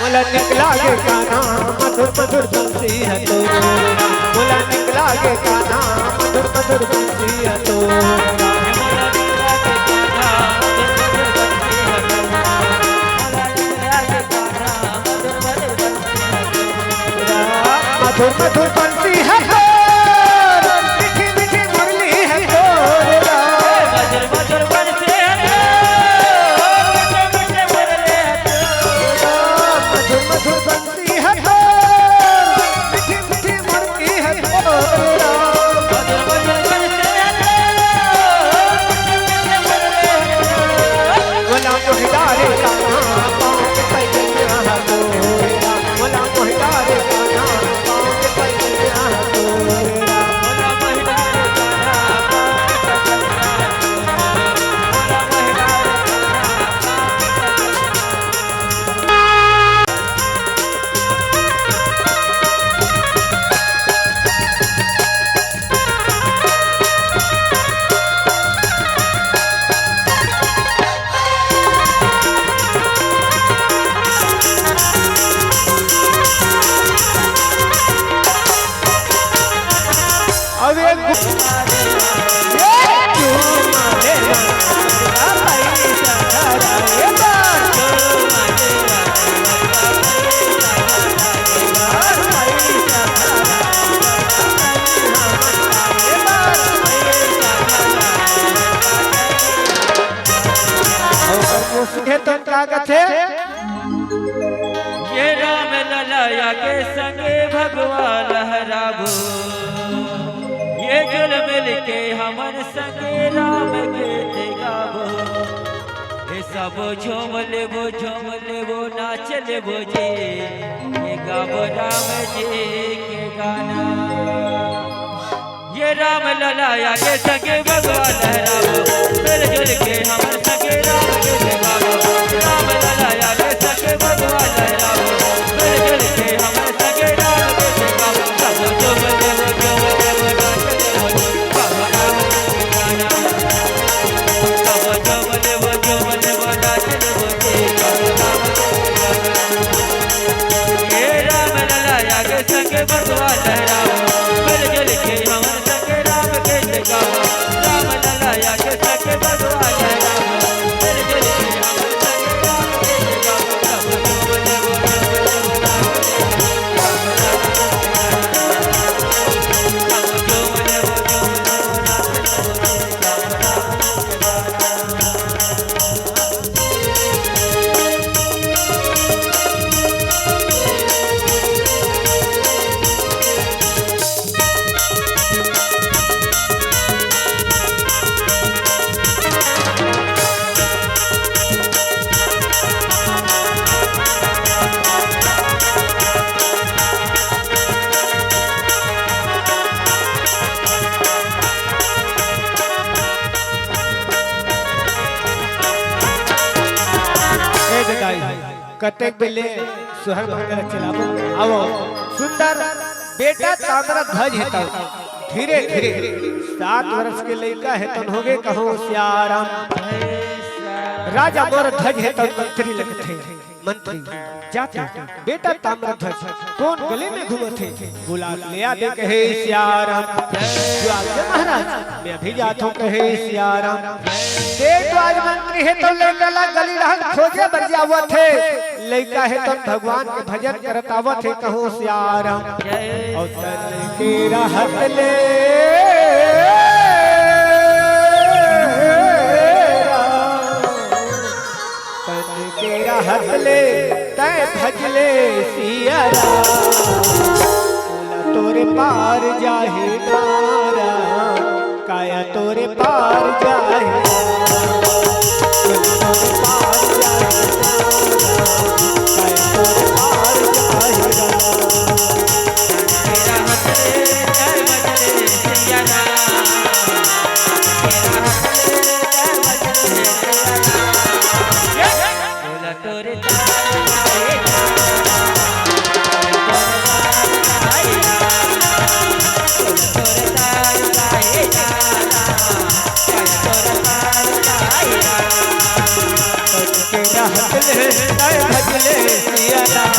मोला निक लागे कान्हा, मधुर मधुर बंसी ह तो। मोला निक लागे कान्हा, मधुर मधुर बंसी ह तो। मधुर मधुर बंसी ह तो, मीठी मीठी मुरली ह तो। मधुर मधुर बंसी ह तो, मीठी मीठी मुरली ह तो। मधुर मधुर बंसी ह तो, मीठी मीठी मुरली ह तो। मधुर मधुर बंसी ह तो, मीठी मीठी मुरली ह तो। बोला मोहिदारे कान्हा, पाँव के पैया ह तो। बोला मोहिदारे कान्हा, पाँव के पैया ह तो। अब एक ओकर पूछे तो का कथे? ये राम ललया के संगे भगवा लहराबो, ये जुल मिल के हमन संगे राम गीत गाबो। ये सब झूम लेबो, झूम लेबो, नाच लेबो जी, ये गाबो राम जी के गाना। ये राम ललया के संगे भगवा लहराबो, मिलजुल के हमन संगे राम गीत गाबो। राम ललया के संगे भगवा लहराबो, मिलजुल के हमन संगे राम गीत गाबो। सब झूम लेबो, झूम लेबो, नाच लेबो, गाबो राम गीत गाना। सब झूम लेबो, झूम लेबो, नाच लेबो, गाबो राम गीत गाना। हे राम ललया के संगे भगवा लहराबो, मिलजुल के हमन संगे राम गीत गाबो। राम ललया के संगे भगवा लहराबो, मिलजुल के हमन संगे राम गीत गाबो। सब झूम लेबो, झूम लेबो, नाच लेबो, गाबो राम गीत गाना। सब झूम लेबो, झूम लेबो, नाच लेबो, गाबो राम गीत गाना। ए जगाई, कतेक बेले सुहर भांगल चलाबो। आवो, सुंदर बेटा ताम्रध्वज हे तव, धीरे धीरे, सात वर्ष के लइका हे तन होगे, कहो सियाराम। राजा मोर ध्वज हे तव मंत्री लगथे। मंत्री, जाते, बेटा ताम्रध्वज, कोन गली में घूमत हे? बुला के ले आ दे कहे सियाराम। जो आगे महाराज, मैं अभी जात हूँ कहे सियाराम। देख तो आज मंत्री हे तो लइका ला गली रहन खोजे बर जावत हे। लइका हे तो भगवान के भजन करत आवत हे, कहो सियाराम। अउ तन के रहत ले तन के रहत ले तैं भजले सिया राम। तोला तोरे पार जाही ना राम, काया तोरे पार जाही ना राम। तोला तोरे पार जाही ना राम, काया तोरे पार जाही ना राम। भजले सिया राम,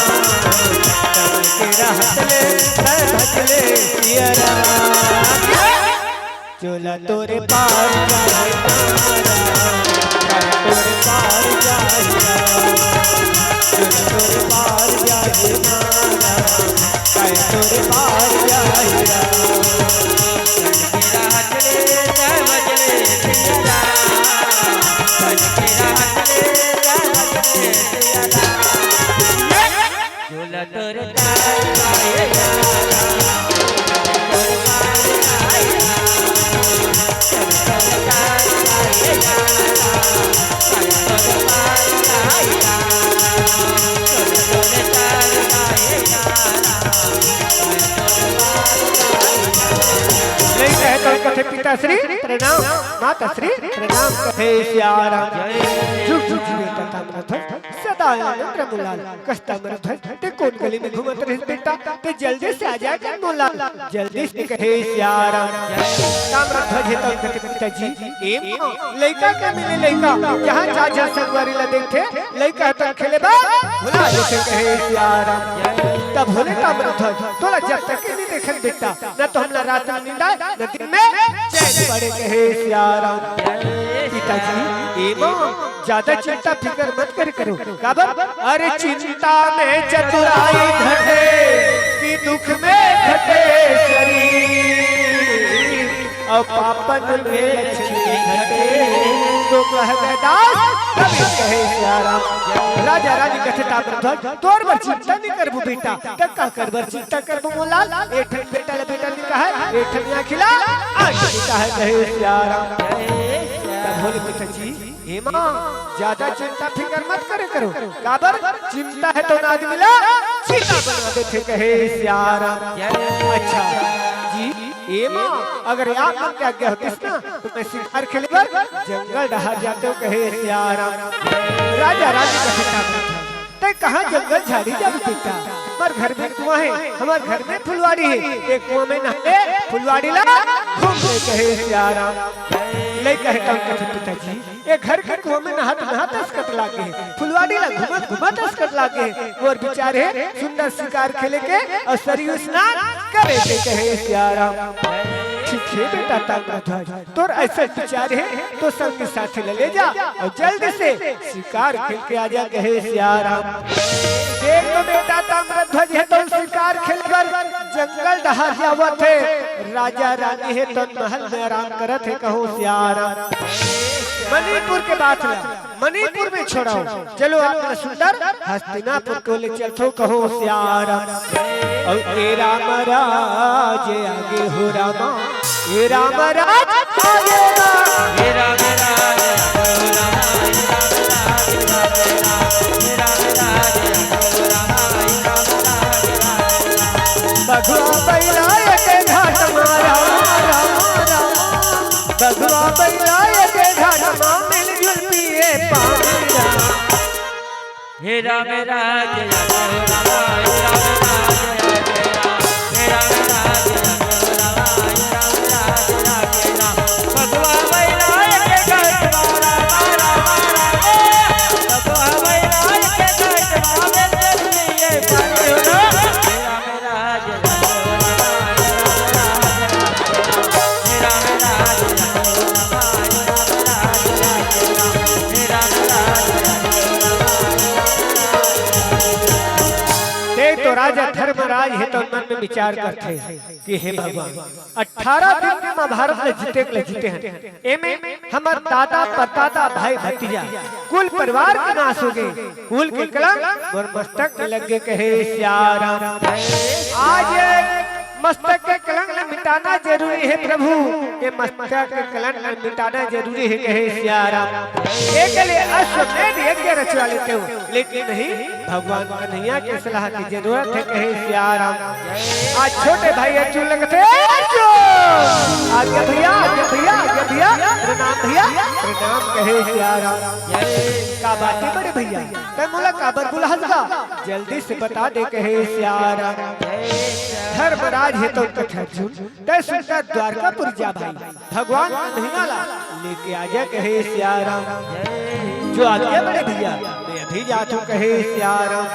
तन के रहत ले, तै भजले सिया राम। चोला तोरे पार जाए ना राम, तोरे पार जाए ना, चोला तोरे पार जाए ना राम, तोरे पार जाए ना। नहीं कहे तो कथे पिता श्री प्रणाम, माता श्री प्रणाम कहे सिया राम। जुग जुग जिए ताम्रध्वज, सदा आनंद रमलाल। कस ताम्रध्वज, ते कोन गली में घूमत रहिस बेटा? ते जल्दी से आ जा कर मोला, जल्दी से कहे सिया राम। ताम्रध्वज हे तो कथे पिताजी, ए माँ, लइका के मिले लइका, जहाँ जा जा संगवारी ला देखथे, लइका तक खेले बा भुला देथे कहे सिया राम। तब होले ताम्रध्वज, तोला जब तक के नहीं देखन बेटा, न तो हमला रात में नींद आए, न दिन में चैन पड़े कहे सिया राम। पिताजी, ए माँ, ज्यादा चिंता फिकर मत करे करो। काबर? अरे चिंता में चतुराई घटे, कि दुख में घटे शरीर, और पापन में लक्ष्मी घटे। तो कह दास, कभी कहे सिया राम। राजा रानी कथे ताम्रध्वज, तोर बर चिंता नहीं करबो बेटा। त का कर बर चिंता करबो मोला? एक ठन बेटा ले बेटा नहीं कहे, एक ठन आँखी ला आँखी नहीं कहे, कहे सिया राम। तब बोले पिताजी, हे माँ, ज्यादा चिंता फिकर मत करे करो। काबर? चिंता हे तो आदमी ला चीता बना देथे कहे सिया राम। अच्छा जी, ए माँ, अगर आप मन के आज्ञा होतिस ना, तो मैं शिकार खेले बर जंगल डहार जातेंव कहे सिया राम। राजा रानी कथे ताम्रध्वज, तैं कहाँ जंगल झाड़ी जाबे बेटा? हमर घर में कुआं हे, हमर घर में फुलवाड़ी हे। ए कुआं में नहा ले, फुलवाड़ी ला घूम ले कहे सिया राम। लइका हे तब कथे पिताजी, ए घर के कुआं में नहात नहात असकट लागे हे, फुलवाड़ी ला घूमत घूमत असकट लागे हे। मोर विचार हे सुंदर शिकार खेले के और सरयू स्नान करे के कहे सिया राम। ठीक हे बेटा ताम्रध्वज, तोर ऐसे विचार हे तो संगी साथी ला ले जा और जल्दी से शिकार खेल के आ जा कहे सिया राम। देख तो बेटा ताम्रध्वज हे तो शिकार खेल बर जंगल डहार जावत हे, राजा रानी हे तो महल में आराम करत हे कहो सिया राम। मणिपुर के बात ला मणिपुर में छोड़ो, चलो अपना सुंदर हस्तिनापुर को ले चलथो कहो सिया राम। और ए राम राज आगे हो रामा, ए राम राज आगे ना। हे राम राज आगे हो रामा, हे राम राज आगे ना। हे राम राज आगे हो रामा, हे राम राज आगे ना। बघवा बैला एक घाट मा रामा, रामा, रामा। बघवा बैला एक घाट मा मिलजुल पिए पानी रामा। हे राम राज आगे हो रामा, हे राम राज आगे ना। हे राम राज आगे हो रामा, हे राम राज आगे ना। बघवा बैला एक घाट मा रामा, रामा, रामा। बघवा बैला एक घाट मा मिलजुल पिए पानी रामा। ते तो राजा धर्मराज हे तो मन में विचार करथे कि हे भगवान, अठारह दिन में महाभारत ल जीते के ल जीते हन, एमे हमर दादा परदादा भाई भतीजा कुल परिवार के नाश हो गे। कुल के कलंक मोर मस्तक में लग गे कहे सिया राम। आज मस्तक के कलंक ल मिटाना जरूरी हे प्रभु, ये मस्तक के कलंक ल मिटाना जरूरी हे कहे सिया राम। एक ले अश्वमेध यज्ञ रचवा लेतेंव, लेकिन नहीं, भगवान कन्हैया के सलाह के जरूरत हे कहे सिया राम। आज छोटे भाई अर्जुन ल कथे, अर्जुन! आज्ञा भैया, आज्ञा भैया, आज्ञा भैया, प्रणाम भैया, प्रणाम कहे सिया राम। का बात हे बड़े भैया, तैं मोला काबर बुलाहस गा? जल्दी से बता दे कहे सिया राम। धर्मराज हे तो कथे अर्जुन, तैं सुंदर द्वारकापुर जा भाई, भगवान कन्हैया ला लेके आ जा कहे सिया राम। जो आज्ञा बड़े भैया, मैं ही जाथों कहे सियाराम।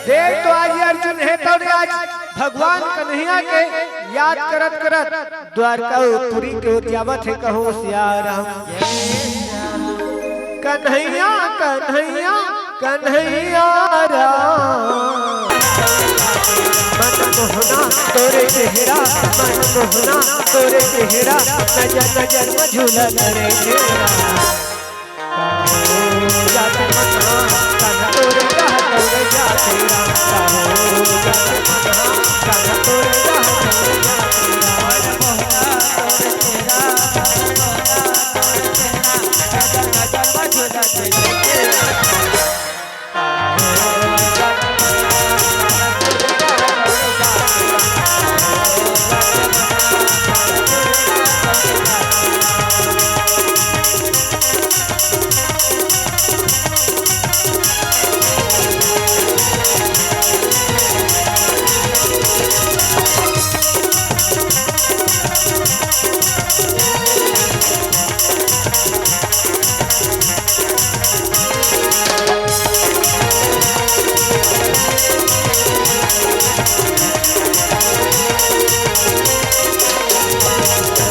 देख तो आज ये अर्जुन हे तौन आज भगवान कन्हैया के याद करत करत द्वारकापुरी के ओर जावत हे, कहो सियाराम। कन्हैया, कन्हैया, कन्हैया राम। मन मोहना तोरे चेहरा, मन मोहना तोरे चेहरा, नजर नजर में झूला करे तेरा।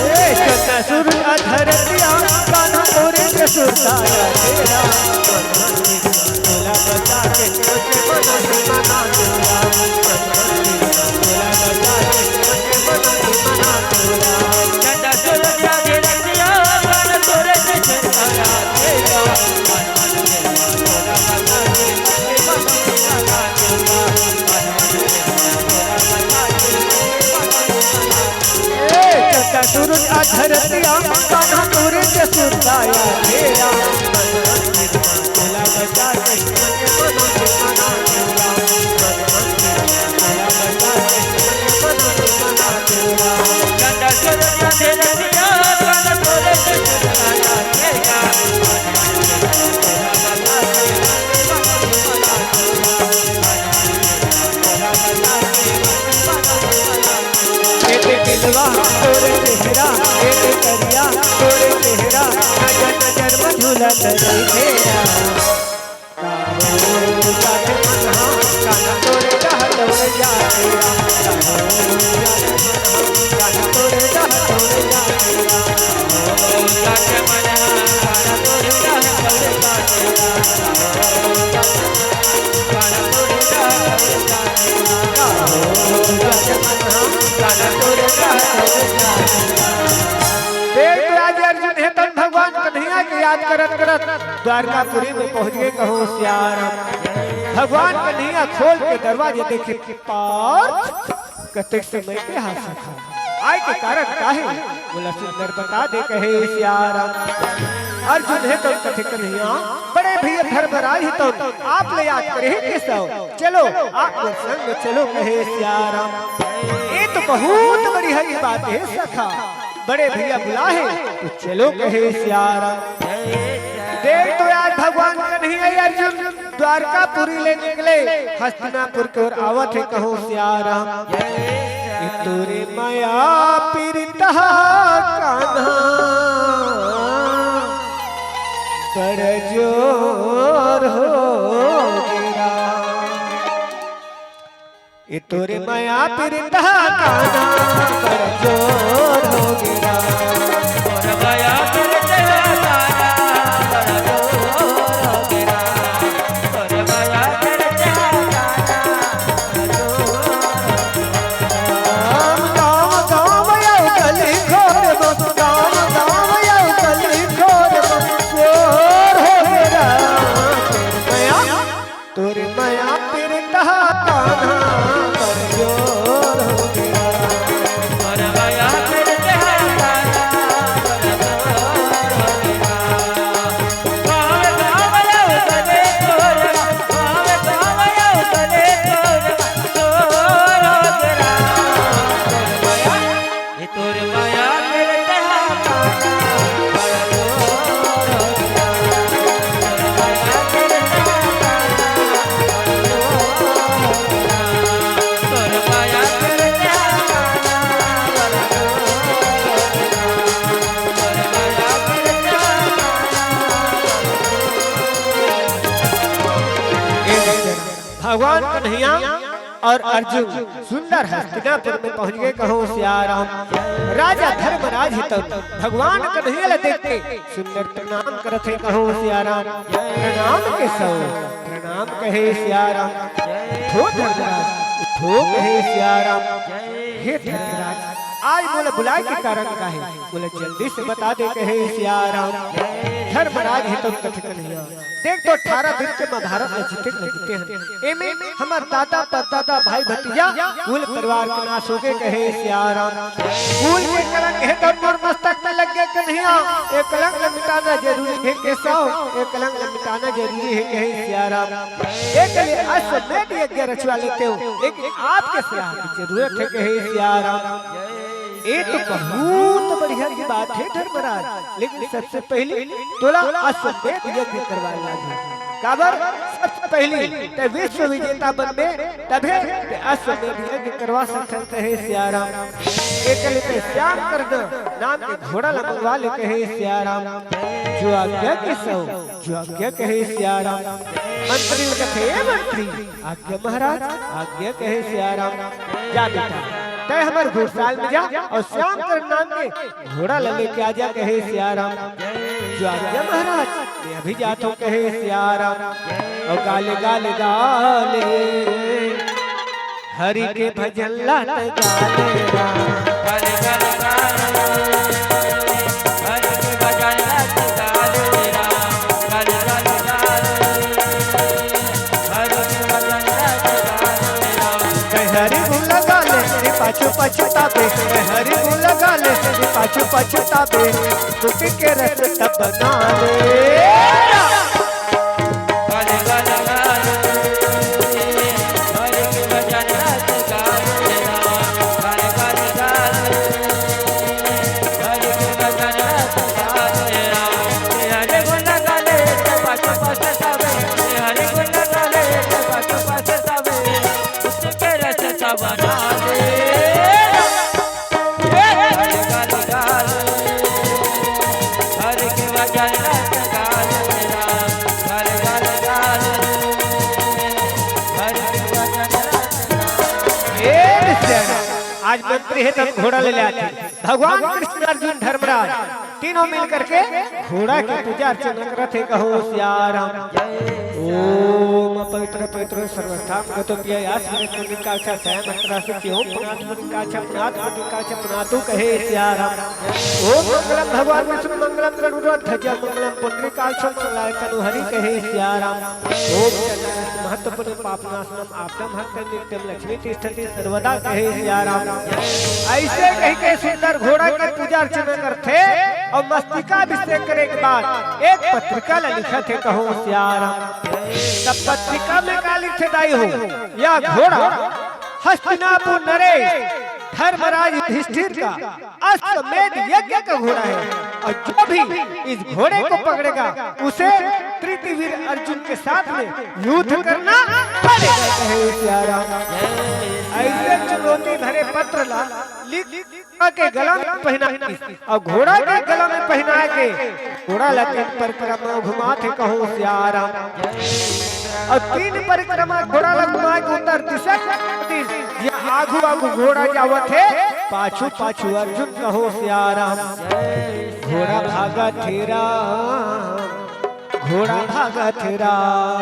ए, चंदा सूरज आ धरतिया, कान्हा तोरे के सुरताया तेरा। ए, चंदा सूरज आ धरतिया, कान्हा तोरे के सुरताया तेरा। एक दिलवा तोरे चेहरा, एक करिया तोरे चेहरा, नजर नजर में झूलत रहे तेरा। देख तो आज अर्जुन हे तन भगवान कन्हैया के याद करत करत द्वारकापुरी में पहुंच गए, कहो सियाराम। भगवान कन्हैया खोल के दरवाजे देखे, पार कतेक समय के हाथ सखा आय के कारण का हे, मोला सुंदर बता दे कहे सियाराम। अर्जुन हे तन कथे कन्हैया, बड़े भैया धर्मराज हे तन आप ले याद करे हे केशव, चलो आप मोर संग चलो कहे सियाराम। ये तो बहुत बड़ी हरी बात हे सखा, बड़े भैया बुला हे तो चलो कहे सियाराम। देख तो यार भगवान कन्हैया अर्जुन द्वारकापुरी ले निकले, हस्तिनापुर के ओर आवत हे, कहो सियाराम। ये तोरे मया पीरित कान्हा कर जोर हो गिरा। ये तोरे मया पीरित कान्हा कर जोर हो गिरा। तोर मया पीरित कान्हा कर जोर हो गिरा। तोर मया पीरित कान्हा कर जोर हो गिरा। गाँव गाँव आयो गली खोर में, गाँव गाँव आयो गली खोर में, शोर हो गिरा। मया तोर मया पीरित कान्हा कर जोर हो गिरा। तोर मया पीरित कान्हा भगवान कन्हैया और अर्जुन सुंदर हस्तिनापुर में पहुंच गए, कहो सियाराम। राजा धर्मराज हितम भगवान कन्हैया ला देख के सुंदर प्रणाम करत हे, कहो सियाराम। प्रणाम के सो प्रणाम कहे सियाराम। उठो धर्मराज, उठो कहे सियाराम। हे धर्मराज, आज मोला बुलाए के कारण का हे? मोला जल्दी से बता दे कहे सियाराम। धर्मराज हितम कथे कन्हैया, देख तो अठारह दिन के महाभारत में जीते न जीते हन। एमे हमर दादा परदादा भाई भतीजा कुल परिवार के नाश हो गए कहे सियाराम। कुल के कलंक हे तो मोर मस्तक में लग गए कन्हैया। ये कलंक ल मिटाना जरूरी हे केशव, ये कलंक ल मिटाना जरूरी हे कहे सियाराम। एक लिए अश्वमेध यज्ञ रचवा लेते हो, लेकिन आपके सलाह की जरूरत हे कहे सियाराम। ये तो बहुत बढ़िया की बात हे धर्मराज, लेकिन सबसे पहले तोला अश्वमेध यज्ञ करवाए लागही। काबर? सबसे पहले ते विश्व विजेता बनबे, तभे ते अश्वमेध यज्ञ करवा सकथन कहे सियाराम। एक ले ते श्याम कर्ण नाम के घोड़ा ला मंगवा ले कहे सियाराम। जो आज्ञा केशव, जो आज्ञा कहे सियाराम। मंत्री ल कथे, "ए मंत्री, आज्ञा महाराज, आज्ञा कहे सियाराम।" जा बेटा, तय हमर घुड़साल में जा और श्याम कर्ण नाम के घोड़ा ल लेके आ जा कहे सियाराम। जो आज्ञा महाराज, मैं अभी जात हूँ कहे सियाराम। और गाले गाले गाले हरि के भजन ला त गाले राम। हरि के भजन ला त गाले राम। हरि के भजन ला त गाले राम। कहे हरि गुण गाले, पाछू पछतावे, कहे हरि गुण गाले, पाछू पछतावे। सुख के रस तब बना ले। आज मंत्री हे तब घोड़ा ले ले आथे। भगवान कृष्ण, अर्जुन, धर्मराज तीनों मिल करके घोड़ा के पूजा अर्चना करत हे, कहो सियाराम। ओम पवित्र पवित्र सर्वस्थाम गतो पिया यास मने पुण्य काक्षा सया मंत्रा से क्यों पुनाथ पुण्य काक्षा पुनाथ पुण्य काक्षा पुनातु कहे सियाराम। ओम मंगलम भगवान विष्णु मंगलम गरुड़ ध्वजा मंगलम पुण्य काक्षम चलाय तनु हरि कहे सियाराम। ओम चंद्र महत्वपूर्ण पापनाशनम आपदम हरते नित्यम लक्ष्मी तिष्ठति सर्वदा कहे सियाराम। ऐसे कहि के सुंदर घोड़ा के पूजा अर्चना करथे और मस्तकाभिषेक करे के बाद एक पत्रिका ला लिखत हे, कहो सियाराम। तब पत्रिका में का लिखथे दाई हो? यह घोड़ा हस्तिनापुर नरेश धर्मराज युधिष्ठिर का अश्वमेध यज्ञ का घोड़ा है और जो भी इस घोड़े को पकड़ेगा उसे तृतीय वीर अर्जुन के साथ में युद्ध करना पड़ेगा, कहे सियाराम। ऐसे चुनौती भरे पत्र ला लिख के गला में पहना और घोड़ा के गला में पहना के घोड़ा ला तीन परिक्रमा घुमाथे, कहो सियाराम। और तीन परिक्रमा घोड़ा ला घुमा के उत्तर दिशा के दिस, ये आगू आगू घोड़ा जावत हे, पाछू पाछू अर्जुन, कहो सियाराम। घोड़ा भागत हे राम, घोड़ा भागत हे राम।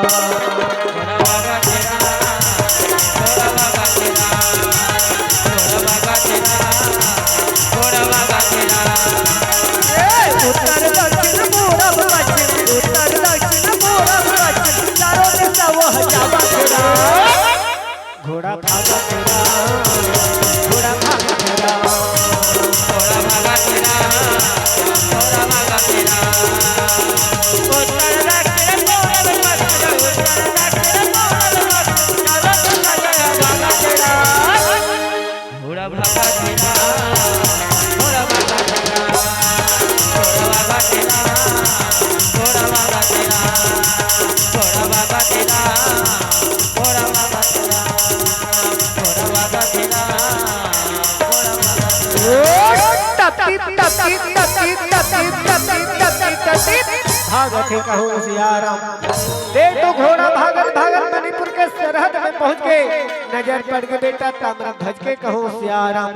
ए, उत्तर दक्षिण पूरब पश्चिम, उत्तर दक्षिण पूरब पश्चिम, चारों दिशा वह जावत हे राम। घोड़ा भागत हे राम, घोड़ा भागत हे राम, घोड़ा भागत हे राम, घोड़ा भागत हे राम। उत्तर दक्षिण पूरब पश्चिम, उत्तर दक्षिण पूरब पश्चिम, चारों दिशा वह भागत हे राम। घोड़ा भागत हे राम, घोड़ा भागत हे राम, घोड़ा भागत हे राम, घोड़ा भागत हे राम, घोड़ा भागत हे राम, घोड़ा भागत हे राम, घोड़ा भागत हे राम, घोड़ा भागत हे राम। ओ टपी, टपी, टपी, टपी, टपी, टपी, टपी, भागत हे कहो सियाराम। देख तो घोड़ा भागत भागत मणिपुर के सरहद में के नजर पड़ गे बेटा ताम्रध्वज के, कहो सियाराम।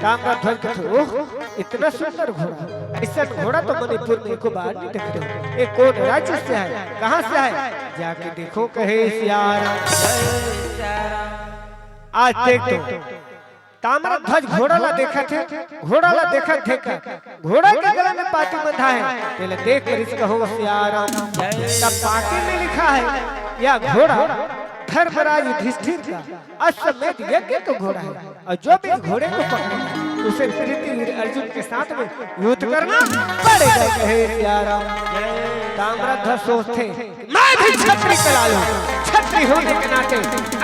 ताम्रध्वज कथे, "ओह, इतना सुंदर घोड़ा, अइसन घोड़ा तो मणिपुर में एको बार नहीं देखे हँव। ये कोन राज्य से आय, कहाँ से आय? जाके देखो," कहे सियाराम। आज देख तो ताम्रध्वज घोड़ा ला देखत हे, घोड़ा ला देखत हे का, घोड़ा के गला में पाती बंधा हे, तेला देख कर इसका हो सियाराम। तब पाती में लिखा हे, "या घोड़ा धर्मराज युधिष्ठिर का अश्वमेध यज्ञ का घोड़ा हे, और जो भी इस घोड़े को पकड़ेगा, उसे पृथ्वीवीर अर्जुन के साथ में युद्ध करना पड़ेगा," कहे सियाराम। ताम्रध्वज सोचथे, मैं भी छत्री कला लूं। छत्री होने के नाते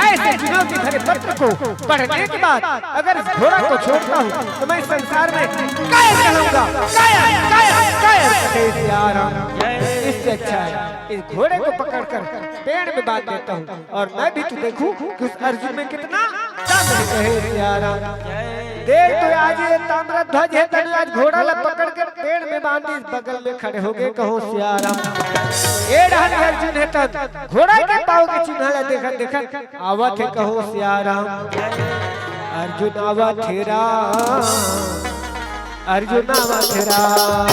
ऐसे चुनौती भरे पत्र को पढ़ने के बाद अगर इस घोड़ा को छोड़ता हूँ तो मैं संसार में कायर कहूंगा, कायर, कायर, कायर। कहे सियाराम, इससे अच्छा है इस घोड़े को पकड़कर पेड़ में बांध देता हूँ और मैं भी तो देखूं कि उस अर्जुन में कितना दम है। कहे सियाराम, देख तो आज ये ताम्रध्वज हे, तने आज घोड़ा ला पकड़ के पेड़ में बांधिस, बगल में खड़े हो गे, कहो सियाराम। ए डहर अर्जुन हे, तब घोड़ा के पाँव के चिन्हा ला देखत देखत आवत हे, कहो सियाराम। अर्जुन आवत हे राम, अर्जुन आवत हे राम।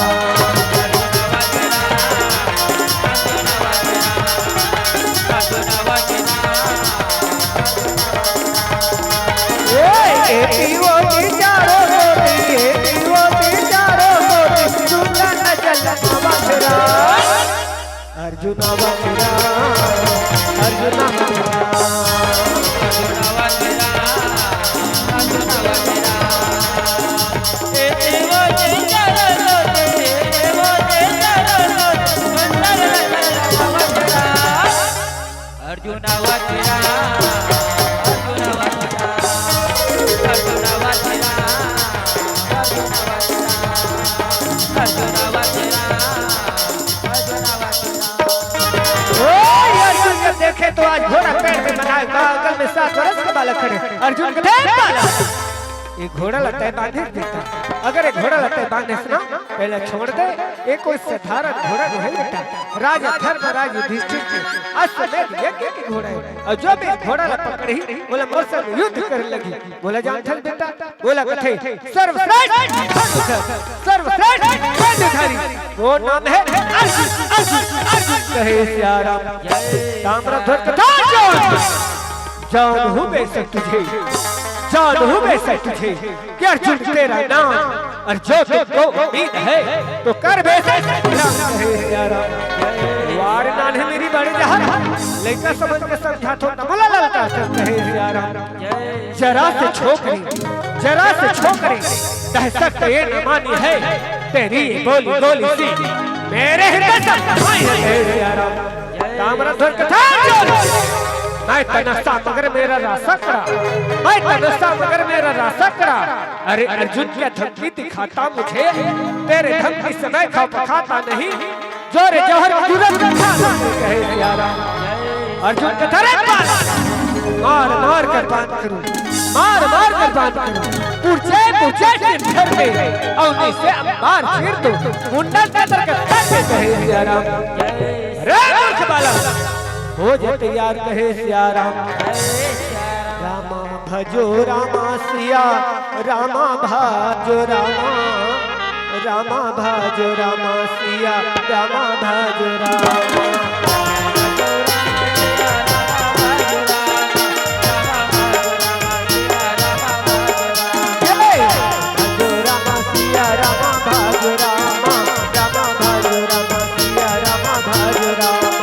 ए, एती ओती चारों कोती, एती ओती चारों कोती, सुंदर जल अवसरा। अर्जुन अवसरा, अर्जुन अवसरा। अर्जुन अवसरा, अर्जुन अवसरा, अर्जुन अवसरा, अर्जुन अवसरा, अर्जुन अवसरा, अर्जुन अवसरा। ओ, अर्जुन जब देखे तो आज घोड़ा पेड़ में बंधा हे, बगल में सात बरस के बालक खड़े। अर्जुन के देख बालक, ये घोड़ा ला तैं बांधे बेटा, अगर ये घोड़ा ला तैं बांधे ना, पहले छोड़ दे, ये कोई साधारण घोड़ा नोहे बेटा, राजा धर्मराज युधिष्ठिर के अश्वमेध यज्ञ के घोड़ा हे, और जो भी घोड़ा ला पकड़ही, बोला मोर संग युद्ध करे लगही। बोला जानथस बेटा, बोला कथे सर्वश्रेष्ठ धनुर्धर, सर्वश्रेष्ठ धनुर्धारी, वो नाम हे अर्जुन, अर्जुन, अर्जुन। कहे सियाराम, ताम्रध्वज कथा जान, जानहूं बेशक तुझे, जानहूं बेशक तुझे, कि अर्जुन तेरा नाम, और जो तुझको उम्मीद है, तो कर बेशक नाम। कहे सियाराम, वार नान्हे मेरी बड़े जहर, लइका समझ के समझाथों, न मोला ललकारथस। कहे सियाराम, जरा से छोकरी, जरा से छोकरी, दहशत ये न मानी है, तेरी बोली गोली सी मेरे हृदय से समाई है। कहे सियाराम, ताम्रध्वज कथा, मैं तन असा मगर मेरा रासा कड़ा, मैं तन असा मगर मेरा रासा कड़ा। अरे अर्जुन क्या धमकी दिखाता मुझे, तेरे धमकी से मैं खौफ खाता नहीं, जोरे जौहर की जरूरत नहीं। कहे सियाराम, अर्जुन कथे रे बालक, मार मार कर बांध करूं, मार मार कर बांध करूं, पुरजे पुरजे सिर धर के, और नीचे अंबार चीर दूं, मुंडन के तर के तर के। कहे सियाराम, रे मूर्ख बालक, हो जा तैयार। कहे सियाराम, रामा भजो रामा सिया, रामा भजो रामा, रामा भजो रामा सिया, रामा भजो रामा। जय। भजो रामा सिया, रामा भजो रामा, रामा भजो रामा सिया, रामा भजो रामा।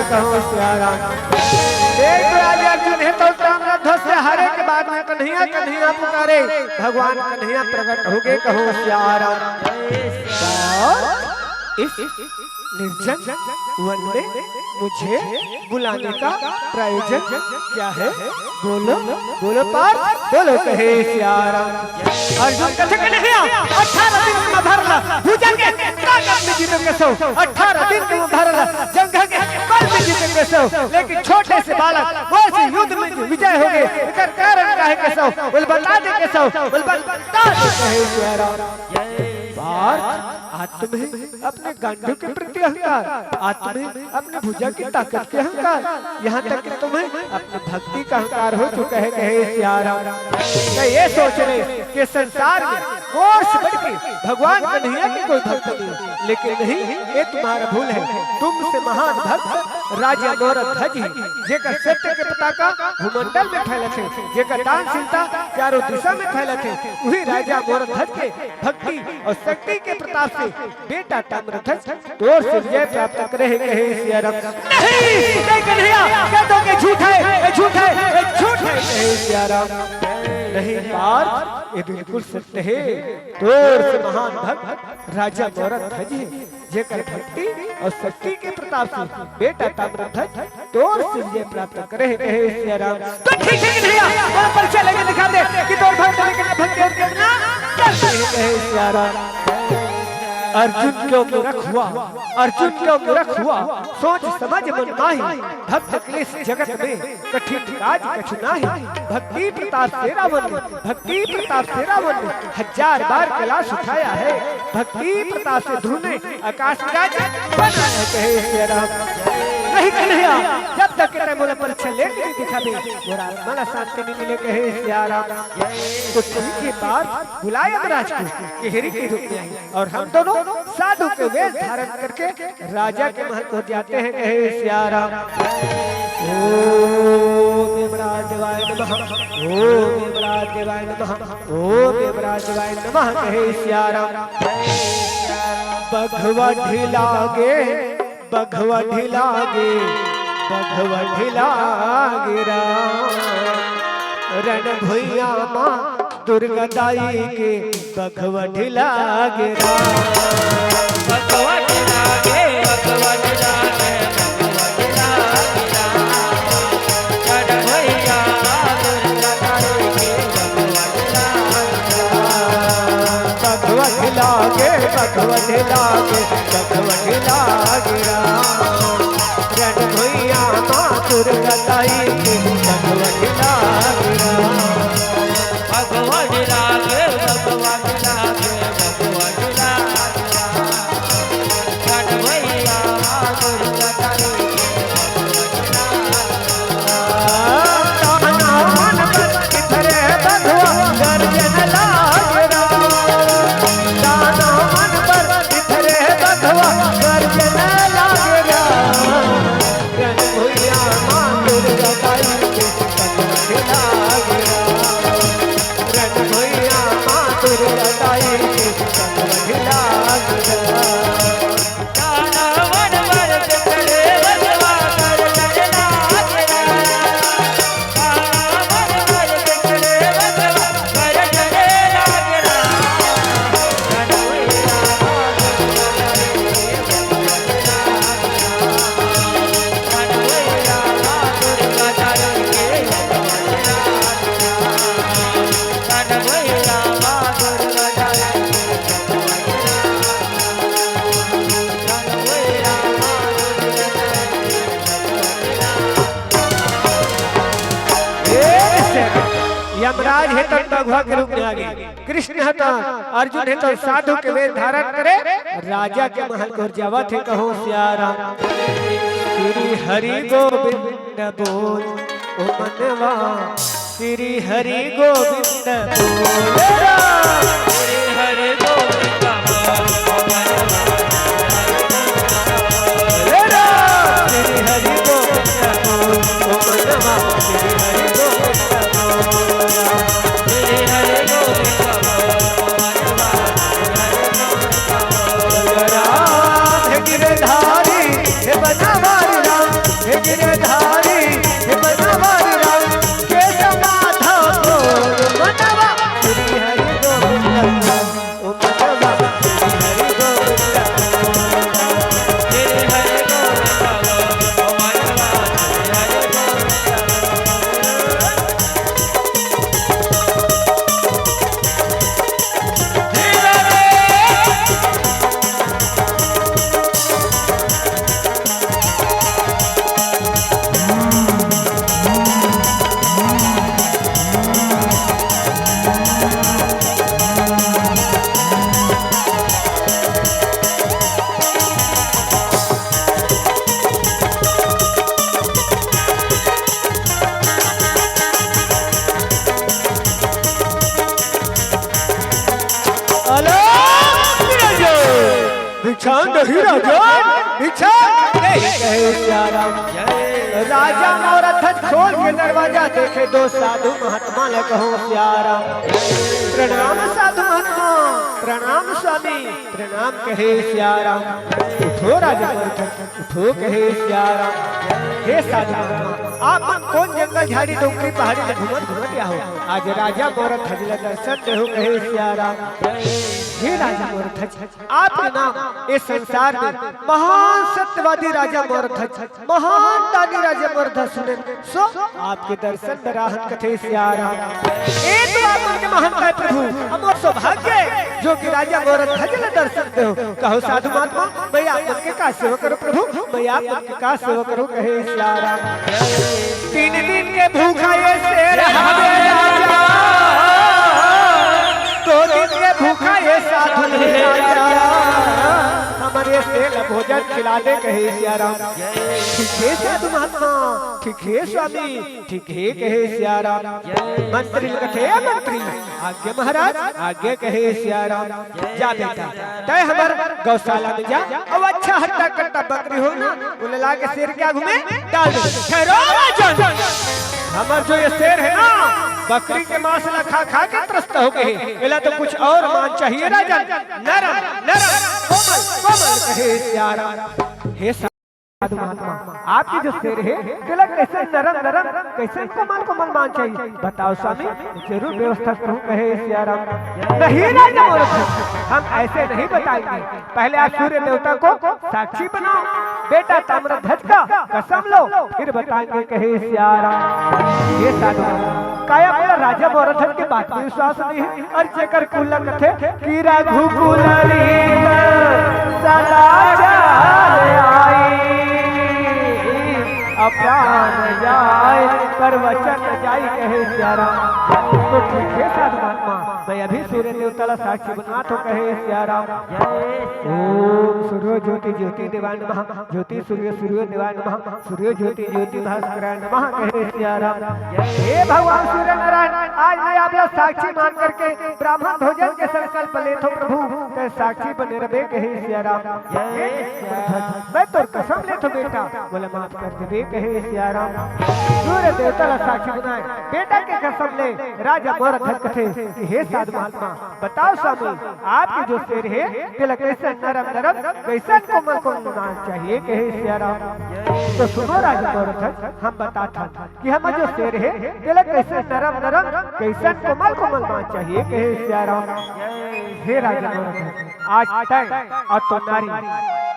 कहो सियाराम। एक राजा अर्जुन हे तो ताम्रध्वज से हारे के बाद में कन्हैया कन्हैया पुकारे, भगवान कन्हैया प्रकट हो गए, कहो सियाराम। और इस निर्जन वन में मुझे बुलाने का प्रयोजन क्या है? बोलो, बोलो पार्थ, बोलो कहे सियाराम। अर्जुन कथे कन्हैया, अठारह दिन में भरला भुजा के ताकत में जीतो के सौ, अठारह दिन में भरला जंघा के बल में जीतो के सौ, लेकिन छोटे से बालक वो से युद्ध में विजय हो गए। एकर कारण काहे के सौ? बोल बता दे के सौ, बोल बता दे कहे सियाराम। पार्थ, आज तुम्हें अपने गांडू के प्रति अहंकार, आज तुम्हें अपने भुजा की ताकत के अहंकार, यहाँ तक कि तुम्हें अपनी भक्ति का अहंकार हो चुका है, कहे सियाराम। तो ये सोच रहे कि संसार में मोर से बढ़ के भगवान कन्हैया के कोई भक्त नहीं, लेकिन नहीं, ये तुम्हारा भूल है। तुमसे महान भक्त राजा मोर ध्वज है, जेकर सत्य के पताका भूमंडल में फैलत है, जेकर दानशीलता चारों दिशा में फैलत है, वही राजा मोर ध्वज के भक्ति और शक्ति के प्रताप से बेटा ताम्रध्वज तोर से विजय प्राप्त करे है, कहे सियाराम। नहीं, नहीं कन्हैया, कह दो कि झूठ है, ये झूठ है, ये झूठ है, कहे सियाराम। नहीं पार्थ, ये बिल्कुल सत्य है। तोर से महान भक्त राजा मोर ध्वज है, जेकर भक्ति और शक्ति के प्रताप से बेटा ताम्रध्वज तोर से विजय प्राप्त करे है, कहे सियाराम। तो ठीक है कन्हैया, और परिचय लेके दिखा दे कि तोर भक्त लेकिन भक्त और कितना करते हैं, कहे सियाराम। अर्जुन क्यों मूर्ख हुआ, अर्जुन क्यों मूर्ख हुआ, सोच समझ मन माही, भक्त क्लेश जगत में कठिन काज कछु नाही। भक्ति प्रताप से रावण ने, भक्ति प्रताप से रावण ने हजार बार कलश उठाया है। भक्ति प्रताप से ध्रुव ने आकाश राज बनाया है, कहे सियाराम। नहीं कन्हैया, जब तक के तैं मोला परीक्षा लेके नहीं दिखाबे, मोर आत्मा ला शांति नहीं मिले, कहे सियाराम। तो ठीक है पार्थ, बुला यमराज को, कि हेरी के रूप में आई और हम दोनों साधु के वेश धारण करके राजा के महल पहुंच जाते हैं, कहे सियाराम। ओम यमराज देवाय नमः, ओम यमराज देवाय नमः, ओम यमराज देवाय नमः, कहे सियाराम। बघवा ढिलागे, बघवा ढिलागे, बघवा ढिलागे राम। रण भुइया माँ दुर्गा दाई के बघवा ढिलागे राम। बघवा ढिलागे, बघवा ढिलागे, बघवा ढिलागे राम। रण भुइया माँ दुर्गा दाई के बघवा ढिलागे राम। बघवा ढिलागे, बघवा ढिलागे, बघवा ढिलागे राम। रण भुइया माँ दुर्गा दाई के बघवा ढिलागे राम। बघवा ढिलागे, बघवा ढिलागे, बघवा ढिलागे राम। रण भुइया माँ दुर्गा दाई के बघवा ढिलागे राम। ताना मन पर इथरे बघवा गर्जन लागे राम। ताना मन पर इथरे बघवा गर्जन लागे राम। रण भुइया माँ दुर्गा दाई के बघवा ढिलागे राम। रण भुइया माँ दुर्गा दाई के बघवा ढिलागे राम। यमराज हे तो बघवा के रूप में आ गए, कृष्ण हे तो, अर्जुन हे तो साधु के वेश धारण करे, राजा के महल को जावत हे, कहो सियाराम। श्री हरि गोविंद बोल ओ मनवा, श्री हरि गोविंद बोल राम। श्री हरि गोविंद बोल ओ मनवा। बोल राम। श्री हरि गोविंद बोल ओ मनवा, श्री हरि गोविंद बोल राम। श्री हरि गोविंद बोल ओ मनवा, श्री हरि गोविंद बोल राम। राम गिरधारी हे बनवारी राम, हे राजा, भिक्षा। कहे सियाराम। राजा मोर ध्वज खोल के दरवाजा देखे, दो साधु महात्मा ल कहो सियाराम। प्रणाम साधु महात्मा, प्रणाम स्वामी, प्रणाम कहे सियाराम। उठो राजा मोर ध्वज, उठो कहे सियाराम। हे साधु महात्मा, आप मन कोन जंगल झाड़ी डोंगरी पहाड़ी में घूमत घूमत आहो? आज राजा मोर ध्वज ल दर्शन देहो कहे सियाराम। हे राजा मोर ध्वज, आपके नाम इस संसार में महान सत्यवादी राजा मोर ध्वज, महान दानी राजा मोर ध्वज सुने, सो आपके दर्शन बर आहन कथे सियाराम। ए तो आप मन के महानता हे प्रभु, अमोर सौभाग्य हे, जो कि राजा मोर ध्वज ल दर्शन देहो। कहो साधु महात्मा, मैं आप मन के का सेवा करूं प्रभु, मैं आप मन के का सेवा करूं कहे सियाराम। तीन दिन के भूखा ये शेर हवे राजा, दो दिन के भूखा ये साधु हे राजा, हमर ये शेर ल भोजन खिला दे कहे सियाराम। ठीक हे साधु महात्मा, ठीक हे स्वामी, ठीक हे कहे सियाराम। मंत्री ल कथे, मंत्री, आज्ञा महाराज, आज्ञा कहे सियाराम। जा बेटा, तैं हमर गौशाला में जा, अउ अच्छा हट्टा कट्टा बकरी हो ना, ओला लाके शेर के आगू में डाल दे। ठहरो राजन, हमर जो ये शेर हे ना, बकरी के मांस ला खा खा के त्रस्त हो गए हे। एला तो कुछ अउ मान चाहिए राजन, नरम नरम, कोमल कोमल कहे सियाराम। हे साधु महात्मा, आपके जो शेर हे, तेला कइसे नरम नरम, कइसे कोमल कोमल मान चाहिए, बताओ स्वामी, जरूर व्यवस्था करूं कहे सियाराम। नहीं राजा मोर ध्वज, हम ऐसे नहीं बताएंगे, पहले आप सूर्य देवता को साक्षी बनाओ, बेटा ताम्रध्वज का कसम लो, फिर बताएंगे कहे सियाराम। हे साधु महात्मा, काय आप मन ला राजा मोर ध्वज के बात में विश्वास नहीं हे? अउ जेकर कुल ल कथे कि रघुकुल रीत सदा चल आई, अउ प्राण जाय पर वचन जाय कहे सियाराम। तो ठीक हे साधु महात्मा, मैं अभी सूर्य देवता ला साक्षी बनात हों कहे सियाराम। ओम सूर्यो ज्योति ज्योति देवाय नमः, ज्योति सूर्य सूर्यो देवाय नमः, सूर्यो ज्योति ज्योति भास्कराय नमः कहे सियाराम। हे भगवान सूर्य नारायण, आज मैं आप ला साक्षी मान करके ब्राह्मण भोजन के संकल्प लेथों प्रभु, तैं साक्षी बने रबे कहे सियाराम। हे मैं तोर कसम लेथों बेटा, मोला माफ कर देबे कहे सियाराम। सूर्य देवता ला साक्षी बनाय, बेटा के कसम ले, राजा मोर ध्वज कथे कि हे साधु महात्मा, बताओ स्वामी, आपके जो शेर हे, तेला कइसन नरम नरम, कइसन कोमल कोमल मान चाहिए, कहे सियाराम। तो सुनो राजा मोर ध्वज, हम बताथन कि हमर जो शेर हे, तेला कइसन नरम नरम, कइसन कोमल कोमल मान चाहिए, कहे सियाराम। हे राजा मोर ध्वज, आज तैं अउ तोर नारी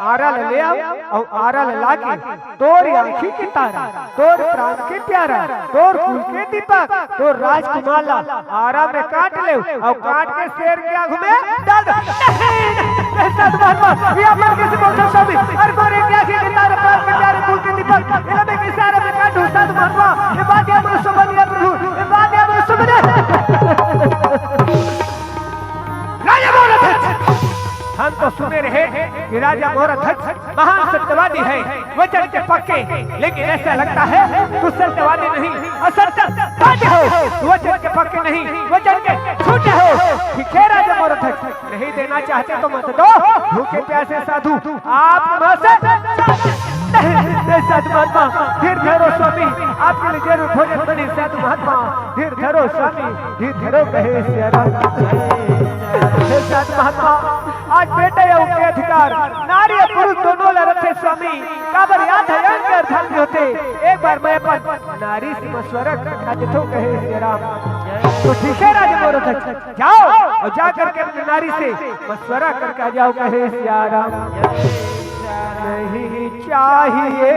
आरा ल ले आव, अउ आरा ल लाके तोर आँखी के तारा, तोर प्राण के प्यारा, तोर कुल के दीपक, तोर राजकुमार ला आरा में काट लेव अउ काट के शेर के आगू में डाल दे। नहीं, नहीं, साधु महात्मा, ये आप मन कइसे बोलथव स्वामी? अरे तोर आँखी के तारा, प्राण के प्यारा, कुल के दीपक, एला मैं कइसे आरा में काटहूँ साधु महात्मा? ये बात आप मन सुमन दिया प्रभु, ये बात आप मन सुमन दिया। राजा मोर ध्वज, हम तो सुने रहे कि राजा मोर ध्वज महान सत्यवादी हे, वचन के पक्के, लेकिन ऐसा लगता है तू सत्यवादी नहीं, असत्यवादी हो। वचन के पक्के नहीं, वचन के झूठे हो। ठीक हे राजा मोर ध्वज, नहीं देना चाहते तो मत दो, भूखे प्यासे साधु आप में से नहीं, नहीं साधु महात्मा, धीर धरो स्वामी, आपके लिए जरूर भोजन बनी साधु महात्मा, धीर धरो स्वामी, धीर धरो कहे सियाराम। हे साधु महात्मा, आज बेटा या उनके अधिकार, नारी या पुरुष दोनों ला रथे स्वामी, काबर याद हे अंग के अर्धांगिनी होथे। एक बार मैं अपन नारी से मशवरा करके आ जाथों कहे सियाराम। तो ठीक हे राजा मोर ध्वज, जाओ अउ जा करके अपनी नारी से मशवरा करके आ जाओ कहे सियाराम। नहीं चाहिए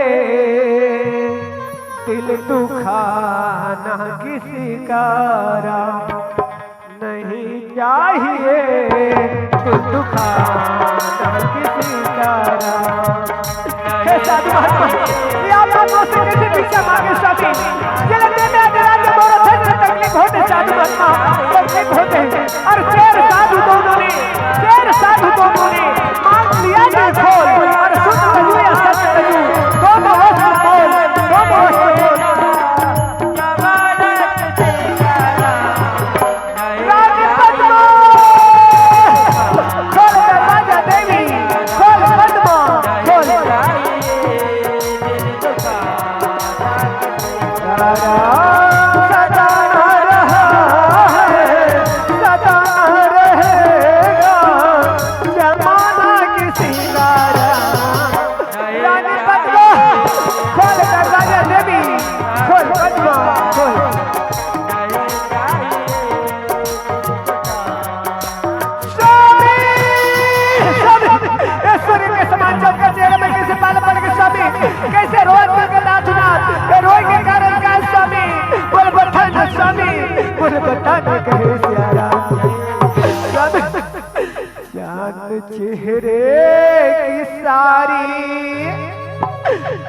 दिल दुखाना किसी का राम, नहीं चाहिए दिल दुखाना किसी का राम। हे साधु महात्मा, ये आप लोगों से कैसे भिक्षा मांगे स्वामी? ये लगते हैं अगर राजा मोर ध्वज में तकलीफ होते साधु महात्मा, तकलीफ होते हैं। अउ शेर साधु दोनों ने, शेर साधु दोनों ने मांग लिया ये खोल, अउ शुद्ध तजु या सत्य तजु, दोनों वस्त्र खोल, दोनों वस्त्र खोल। रानी पद्मा, खोल दरवाजा देवी, खोल पद्मा।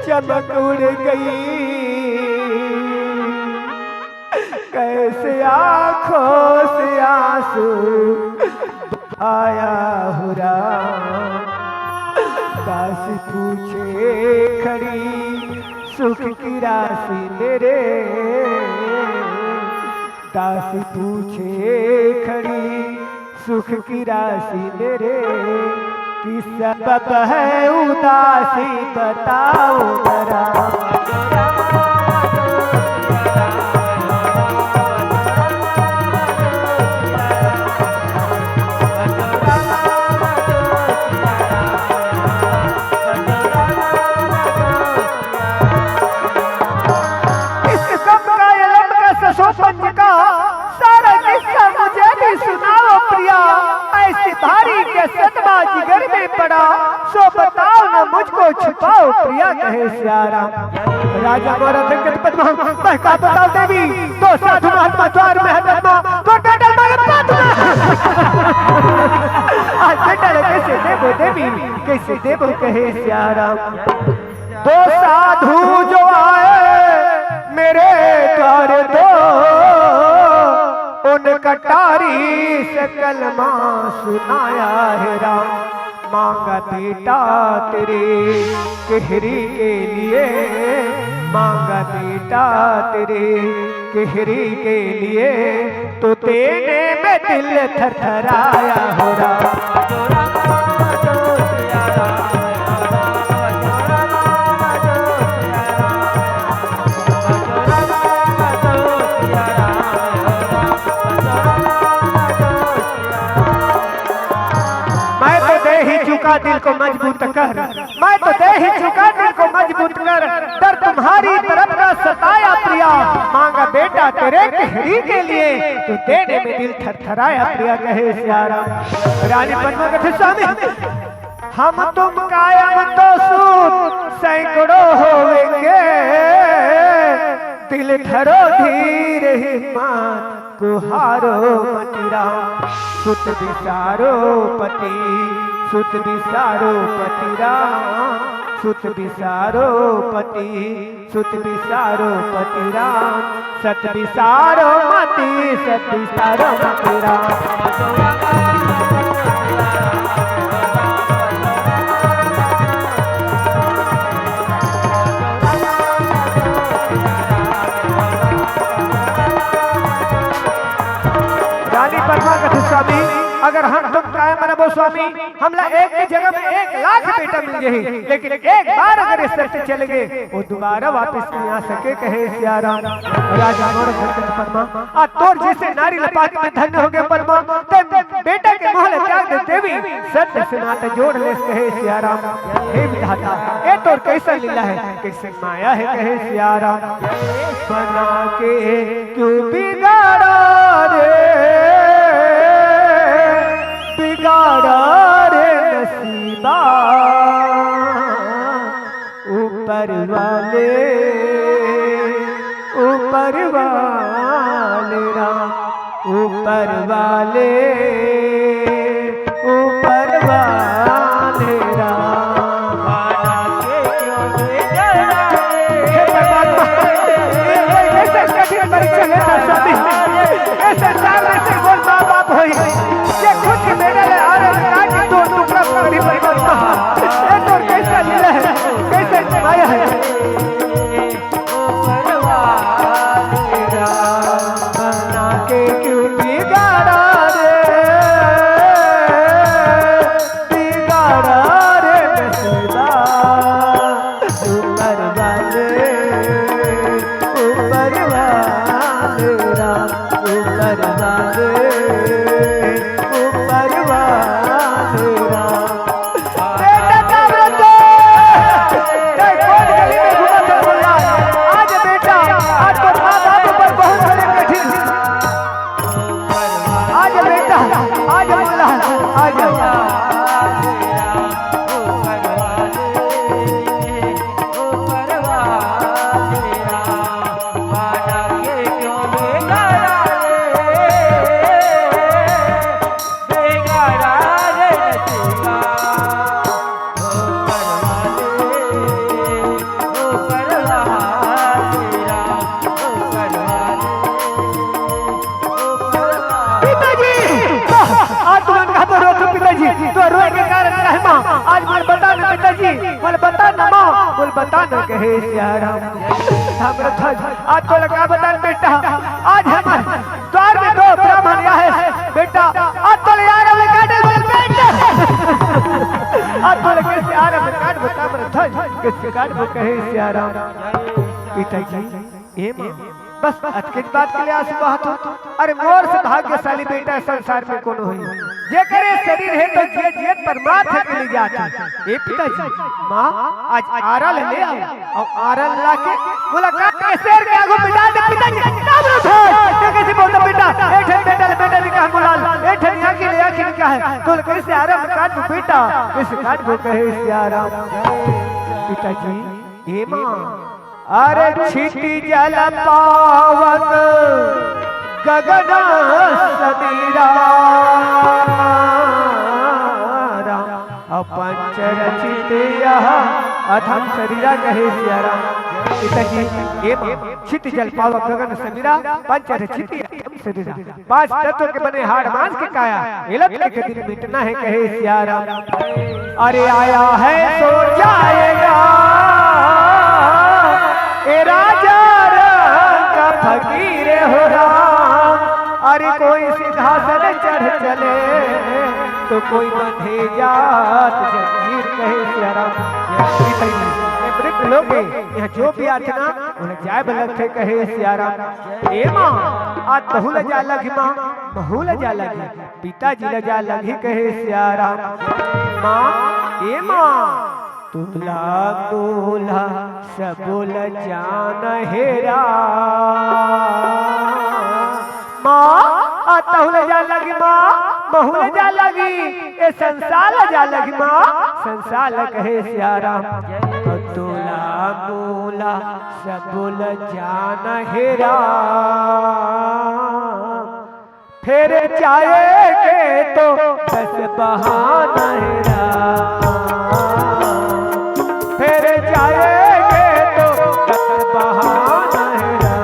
चमक उड़ गई, कैसे आंखों से आंसू आया हो राम। दासी पूछे खड़ी सुख की राशि मेरे, दासी पूछे खड़ी सुख की राशि मेरे, कि सबब है उदासी बताओ जरा। इस गम का, ये लम का, ससोपन का सारा किस्सा मुझे भी सुनाओ प्रिया। ऐसी भारी के सदमा जिगर में पड़ा, सो बताओ न मुझको छुपाओ प्रिया, कहे सिया राम। राजा मोर अधंगत पद्मा, मैं का बताओ देवी, दो साधु महात्मा द्वार में है पद्मा, दो डंडल मारे पद्मा। आज डंडल कैसे देबो देवी, कैसे देबो, कहे सिया राम। दो साधु जो आए मेरे द्वार दो, उन कटारी से कलमा सुनाया है राम। मांगा बेटा तेरे केहरी के लिए, मांगा बेटा तेरे केहरी के लिए, तो देने में दिल थरथराया हो राम। मैं तो दे ही चुका दिल को मजबूत कर, मैं तो दे ही चुका दिल को मजबूत कर, दर तुम्हारी तरफ का सताया प्रिया, मांगा बेटा तेरे केहरी के लिए, तो देने में दिल थरथराया प्रिया, कहे सिया राम। रानी पद्मा कथे स्वामी, हम तुम कायम दो सूत सैकड़ों होवेंगे, दिल धरो धीर हिम्मत को हारो मति राम। सुत बिसारो पति, सुत बिसारो पति राम, सुत बिसारो पति, सुत बिसारो पति राम, सत बिसारो मति, सत बिसारो मति राम। रानी पद्मा कथे स्वामी, अगर हम तुम कायम रहबो स्वामी, हमला एक के जगह में एक लाख बेटा मिल जाही, लेकिन एक बार अगर ये सत्य चले गे, वो दोबारा वापस नहीं आ सके, कहे सिया राम। राजा मोर अधंगत पद्मा, आ तोर जैसे नारी ल पाके मैं धन्य हो गया पद्मा। ते बेटा के मोह ल त्याग दे देवी, सत्य से नाता जोड़ लेस, कहे सिया राम। हे विधाता, ये तोर कैसा लीला है, कैसे माया है, कहे सिया राम। बना के क्यों बिगाड़ा रे, बिगाड़ा रे नसीबा। ऊपर वाले, ऊपर वाले राम, ऊपर वाले, ऊपर वाले राम। हे परमात्मा, ये कोई कैसे कठिन परीक्षा लेता स्वामी? ऐसे चार में से बोल माँ बाप होई, ये खुद के बेटा ले आ रहे हैं, आज तो टुकड़ा भी परमात्मा, ये तो कैसा लीला है, कैसे माया है। बना के क्यों बिगाड़ा रे, बता न माँ, बोल बता न कहे सिया राम। ताम्रध्वज, आज तोला का बता बेटा, आज हमर द्वार में दो ब्राह्मण आए हैं बेटा, आज तोला यार में काटे बोल बेटा। आज तोला कैसे यार में काट बता ताम्रध्वज, कैसे काट वो कहे सिया राम। पिताजी, ए माँ, बस अतकेच बात के लिए आंसू बहात हो। अरे मोर से भाग्यशाली बेटा संसार में कोनो होही, जेकरे शरीर हे तो जियत जियत परमार्थ के लिए जात हे। ए पिताजी, माँ, आज आरा ले आओ, अउ आरा ला के मुलाकात के शेर के आगू में डाल दे पिताजी। ताम्रध्वज, ये कैसे बोलता बेटा? ए ठन बेटा ले बेटा निकाह मुलाल, ए ठन यहाँ के ले आके निकाह है। तो कैसे आरा में काट दूं बेटा? कैसे काट दूं कहे सिया राम। पिताजी, ए माँ, अरे छिति जल पावक गगन समीरा, अउ पंच रचित यह अधम शरीरा कहे सिया राम। पिताजी, ए माँ, छिति जल पावक गगन समीरा, पंच रचित यह अधम शरीरा। पांच तत्व के बने हाड़ मांस के काया, एला तो एक दिन मिटना है कहे सिया राम। अरे आया है सो जाएगा, ए राजा रंग फकीर हो राम। अरे कोई सिंहासन चढ़ चले, तो कोई बंधे जात जंजीर कहे सिया राम। ये मृत लोग हैं, यहाँ जो भी आते ना, उन्हें जाए बलक थे कहे सिया राम। ए माँ, आज तहू ल जा लगी माँ, महू ल जा लगी, पिताजी ल जा लगी कहे सिया राम। माँ, ए माँ, तुला तोला सबो ल जान हेरा। माँ, आज तहू ल जा लगी माँ, महू ल जा लगी, ए संसार ल जा लगी माँ, संसार ल कहे सिया राम। तोला मोला सबो ल जान हेरा। फेर जाएंगे तो दस बहाना हेरा। फेर जाएंगे तो दस बहाना हेरा।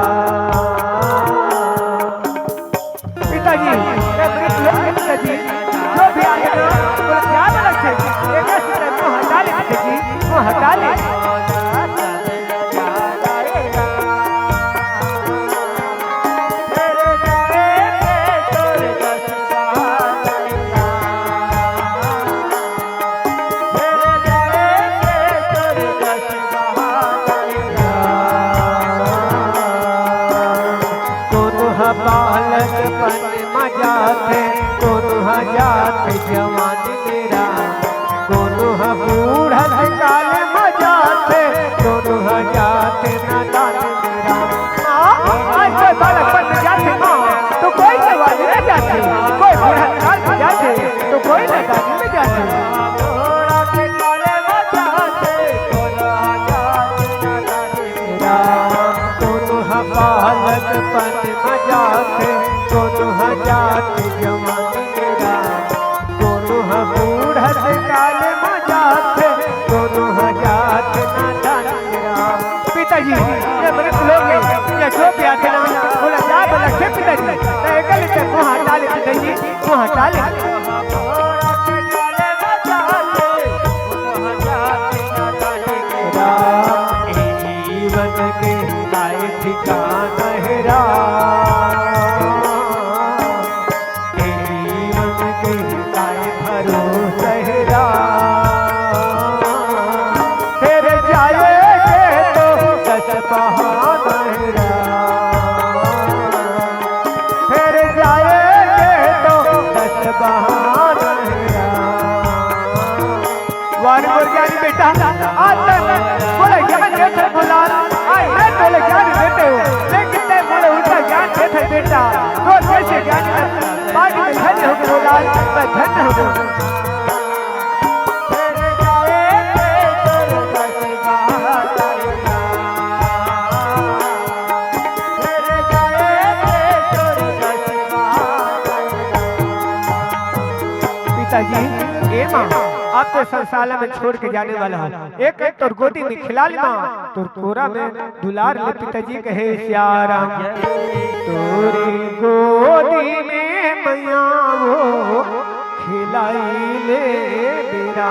पिताजी, मैं मृत लोग के पिताजी, जो भी आए ना, वो ध्यान रखे। एक ऐसे मुंह हटा ले पिताजी, मुंह हटा ले। कोनो ह बालकपन म जाथे, कोनो ह जाथे जवानी मेरा, कोनो ह बूढ़त काल म जाथे, कोनो ह जाथे नादान मेरा। माँ, आज कोई बालकपन में जाथे माँ, तो कोई जवानी में जाथे, कोई बूढ़त काल में जाथे, तो कोई नादानी में जाथे। राम कोनो ह बालकपन म जाथे, कोनो ह जाथे जवानी मेरा, कोनो ह बूढ़त काल म जाथे, कोनो ह जाथे नादान मेरा। पिताजी, ये मृत लोग हैं, ये जो भी आथे ना, बोला जा बोला छे पिताजी, तो एकल से मुंह हटा ले पिताजी, मुंह हटा ले। राम ए जीवन के काय ठिकाना हे राम, ए जीवन के काय भरोसा हे राम। फेर जाएंगे तो दस बहाना हे राम, फेर जाएंगे तो दस बहाना हे राम। वाह रे मोर ज्ञानी बेटा, आज तक मोला ज्ञान देत हस भोला, आज मैं तोला ज्ञान देते हो, लेकिन तैं मोला उल्टा ज्ञान देत हस बेटा। तोर जैसे ज्ञानी मैं पार्टी में धन्य हो गए भोला, मैं धन्य हो गए। पिताजी, ए माँ, अब तो संसार में छोड़ के जाने वाला हूँ। एक एक तोर गोदी में खिला ले माँ, तोर कोरा में दुलार ले पिताजी कहे सिया राम। तोरे गोदी में मैया वो खिलाई ले बेरा।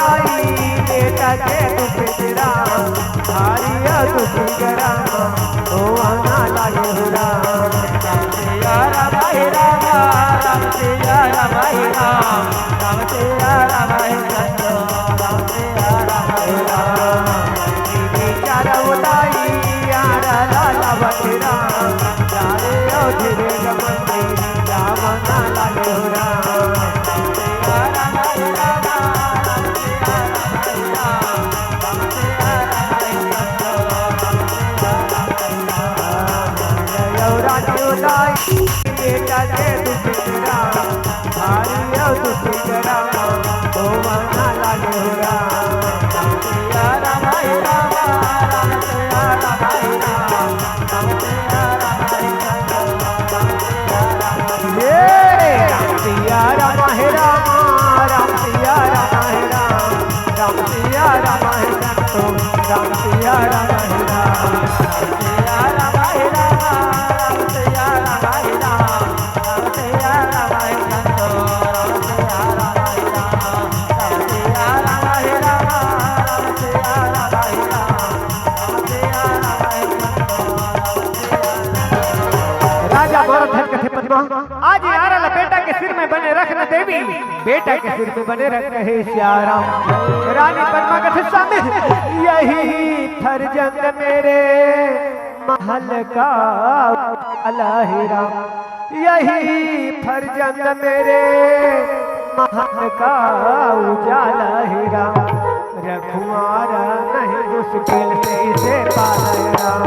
उलाई, बेटा के दुख राम, भारी अउ दुखी राम, होवना लागे हो राम। राम सिया राम हे राम, राम सिया राम हे राम, राम सिया राम हे सतो, राम सिया राम हे राम। विचार उलाई, आड़ा लाला बचे राम, जाने अउ धीरे गमन में, जावना लागे हो राम। राजा भरत हर कथे पद्मा, आज यार लपेटा के सिर में बने रख न देवी, बेटा के सिर में बने रख, कहे सिया राम। रानी पद्मा कथे स्वामी, यही फर्जंद मेरे महल का उजाला है राम, यही फर्जंद मेरे महल का उजाला है राम। रखवारा नहीं मुश्किल से इसे पाला है राम।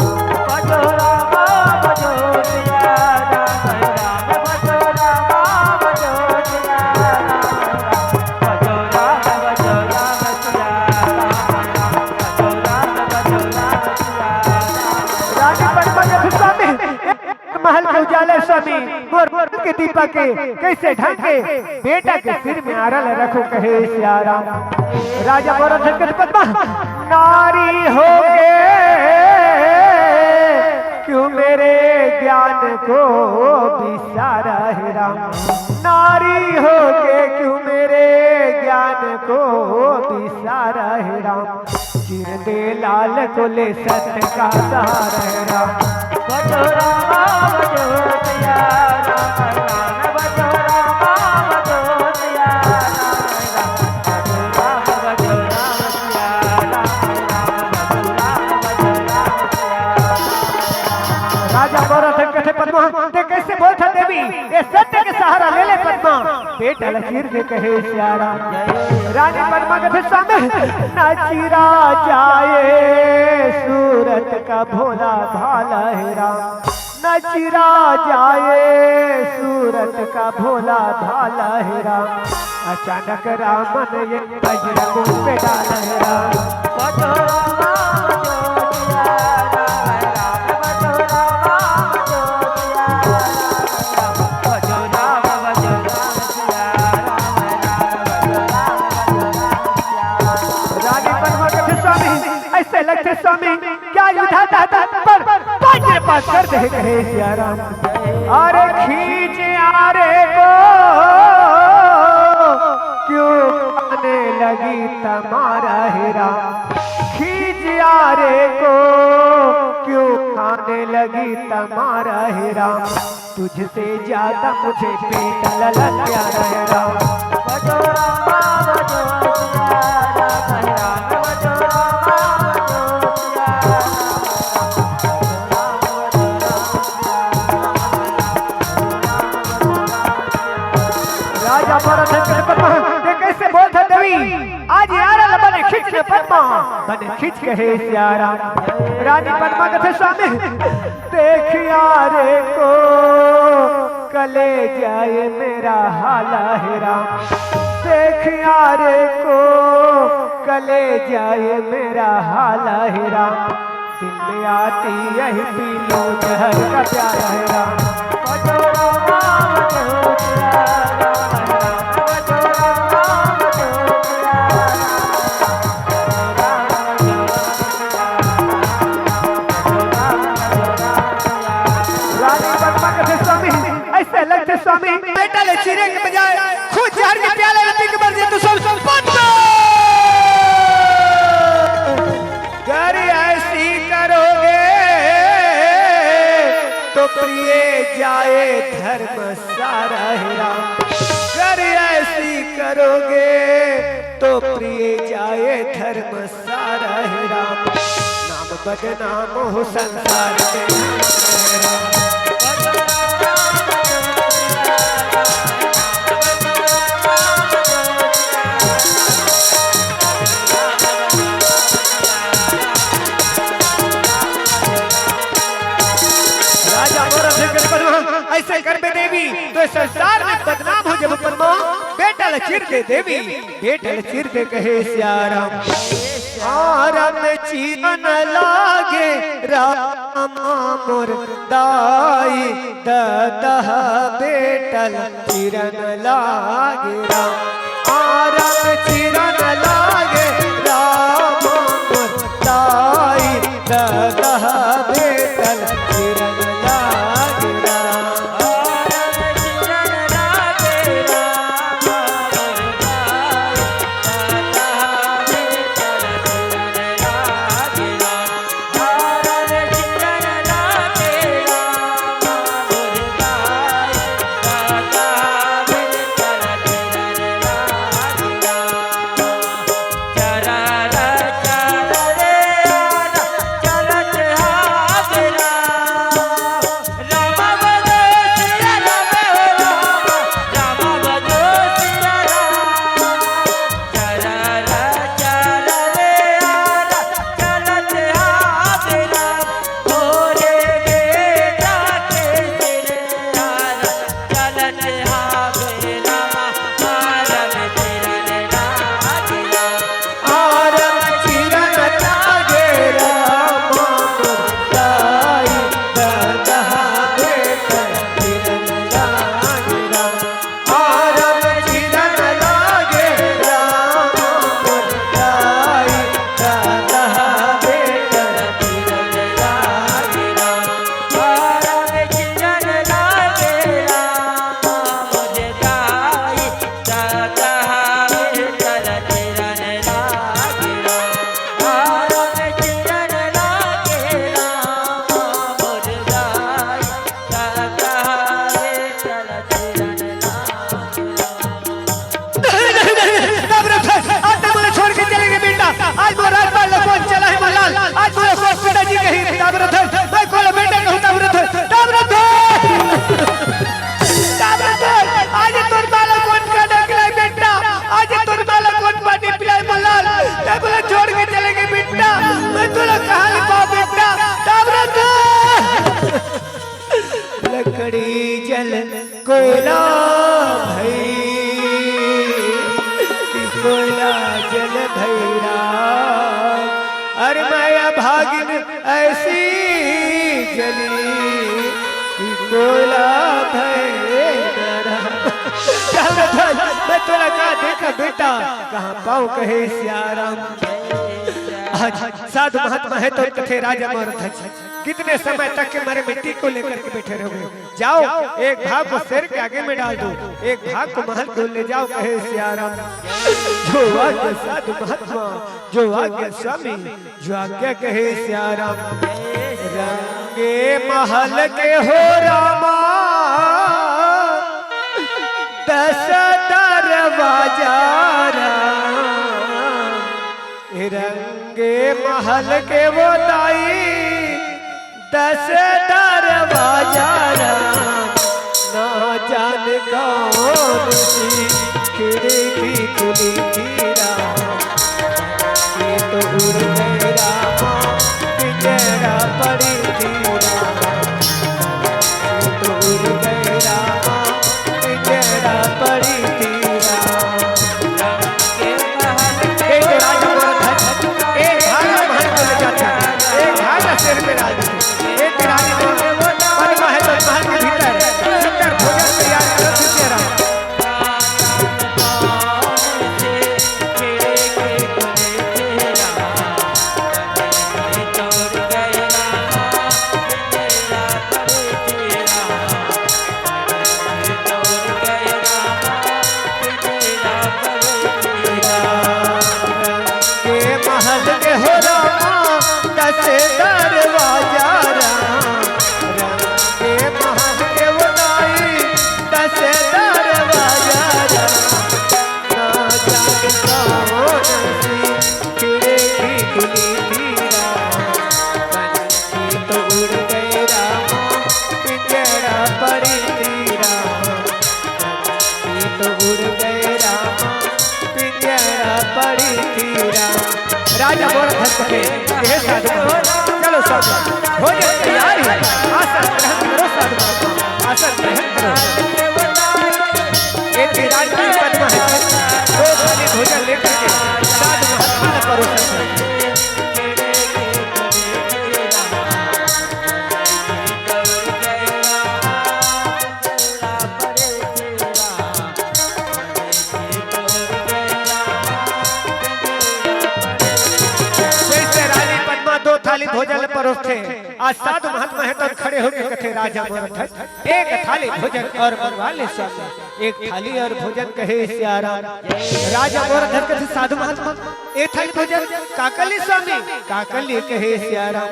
बजो रामा बजो सिया राम, राम बजो रामा बजो सिया राम, बजो राम बजो राम सिया राम, बजो राम बजो राम सिया राम। रानी पद्मा कथे स्वामी, महल के उजाले स्वामी, मोर के दीपक के कैसे ढंग के बेटा के सिर में आरा ल रखो, कहे सिया राम। राजा मोर धन कथे पद्मा, नारी हो के क्यों मेरे ज्ञान को बिसारा है राम, नारी हो के क्यों मेरे ज्ञान को बिसारा है राम। चिर दे लाल को ले सत्य का सहारा है राम। बजो रामा बजो सिया राम, राम बजो रामा बजो सिया राम, राम बजो राम बजो राम सिया राम, राम बजो राम बजो राम सिया राम। राजा मोर धन कथे पद्मा, ते कैसे बोलथा देवी, ये सत्य के सहारा ले ले पद्मा, बेटा ल चीर दे कहे सिया राम। रानी पद्मा कथे स्वामी, न चीरा जाए सूरत का भोला भाला है राम, न चीरा जाए सूरत का भोला भाला है राम। अचानक रामन ये बजरंग पे डाला है राम। बजो रामा बजो सिया राम, राम बजो रामा बजो सिया राम, बजो राम बजो राम सिया राम, राम बजो राम बजो राम सिया राम। रानी पद्मा कथे स्वामी, ऐसे लगथे स्वामी, क्या विधाता था पर वज्रपात कर दे कहे सिया राम। अरे खींच आरे को क्यों खाने लगी तमारा है राम, खींच आरे को क्यों खाने लगी तमारा है राम। तुझसे ज्यादा मुझे बेटा ललन प्यारा है राम। बजो रामा बजो सिया राम, राम बजो रामा बजो सिया राम, राम बजो राम सिया राम, राम बजो राम सिया राम। राजा भरत है कटपट में, ये कैसे बोलता देवी? आज यार बने खींच ले पद्मा, बने खींच कहे सिया राम। रानी पद्मा कथे स्वामी, देख यारे को कलेजा ये मेरा हाल है राम, देख यारे को कलेजा ये मेरा हाल है राम। दिल में आती यही पीलू जहर का प्याला है राम। रानी पद्मा कथे स्वामी, ऐसे लगथे स्वामी, बेटा ले चीरे के बजाय खुद जहर के प्याला ले पी के मर जाए तो सब, सब पद्मा। अगर ऐसी करोगे तो प्रिय जाए धर्म सारा है राम। अगर ऐसी करोगे तो प्रिय जाए धर्म सारा है राम। नाम बदनाम हो संसार में। राजा मोर अभय कर पद्मा, ऐसे करबे देवी तो ये संसार में बदनाम हो जब पद्मा। बेटा ल चीर दे देवी, बेटा ल चीर दे कहे सिया राम। आरम चीरन लागे राम मोर दाई, ददह बेटा ल चीरन लागे राम। आरम चीरन लागे राम मोर दाई, ददह बेटा ल चीरन लागे राम। कोयला भई कि कोयला जल भई राम। अरे मैं अभागिन ऐसी जली कि कोयला भई राम। चल रे ध्वज, मैं तोला का देखा बेटा, कहाँ पाऊँ कहे सिया राम। आज साधु महात्मा हे तो कथे राजा मोर ध्वज, कितने समय तक के मरे मिट्टी को लेकर के बैठे रहोगे? जाओ, एक भाग को शेर के आगे में डाल दो, एक भाग को महल को ले जाओ, कहे सिया राम। जो आज्ञा साधु महात्मा, जो आज्ञा स्वामी, जो आज्ञा कहे सिया राम। रंगे महल के हो रामा, दस दरवाजा राम। रंगे महल के वो दाई, दस दरवाजा राम, ना जान कौन सी खिड़की खुली थी राम। ये तो उड़ गए रामा, पिंजरा पड़ी थी राम। ये तो उड़ गए रामा, पिंजरा पड़ी थी राम। एक राजा मोर ध्वज, एक भाग महल को ले जाता, एक भाग शेर पे राज। एक रानी को पद्मा है तो महल के भीतर सुंदर भोजन तैयार कर दीजिए राम। के महल के हो रामा, दस दरवाजा राम। रंग के महल के वो दाई, दस दरवाजा राम। ना जाने कौन सी खिड़की खुली थी राम। पंछी तो उड़ गए रामा, पिंजरा पड़ी थी राम। पंछी तो उड़ गए रामा, पिंजरा पड़ी थी राम। राजा मोर ध्वज के, हे साधु, चलो सब, भोजन तैयार है, आसन ग्रहण करो साधु, आसन ग्रहण करो। एक राजकीय पद्मा है, दो थाली भोजन लेकर के साधु महात्मा ने परोसा है। जैसे रानी पद्मा दो थाली भोजन परोसथे, आज साधु महात्मा हे तो खड़े होके कथे, राजा मोर ध्वज, एक थाली भोजन और मंगवा ले स्वामी, एक थाली और भोजन कहे सिया राम। राजा मोर ध्वज कथे, साधु महात्मा, एक थाली भोजन का कर ली स्वामी, का कर ली कहे सिया राम।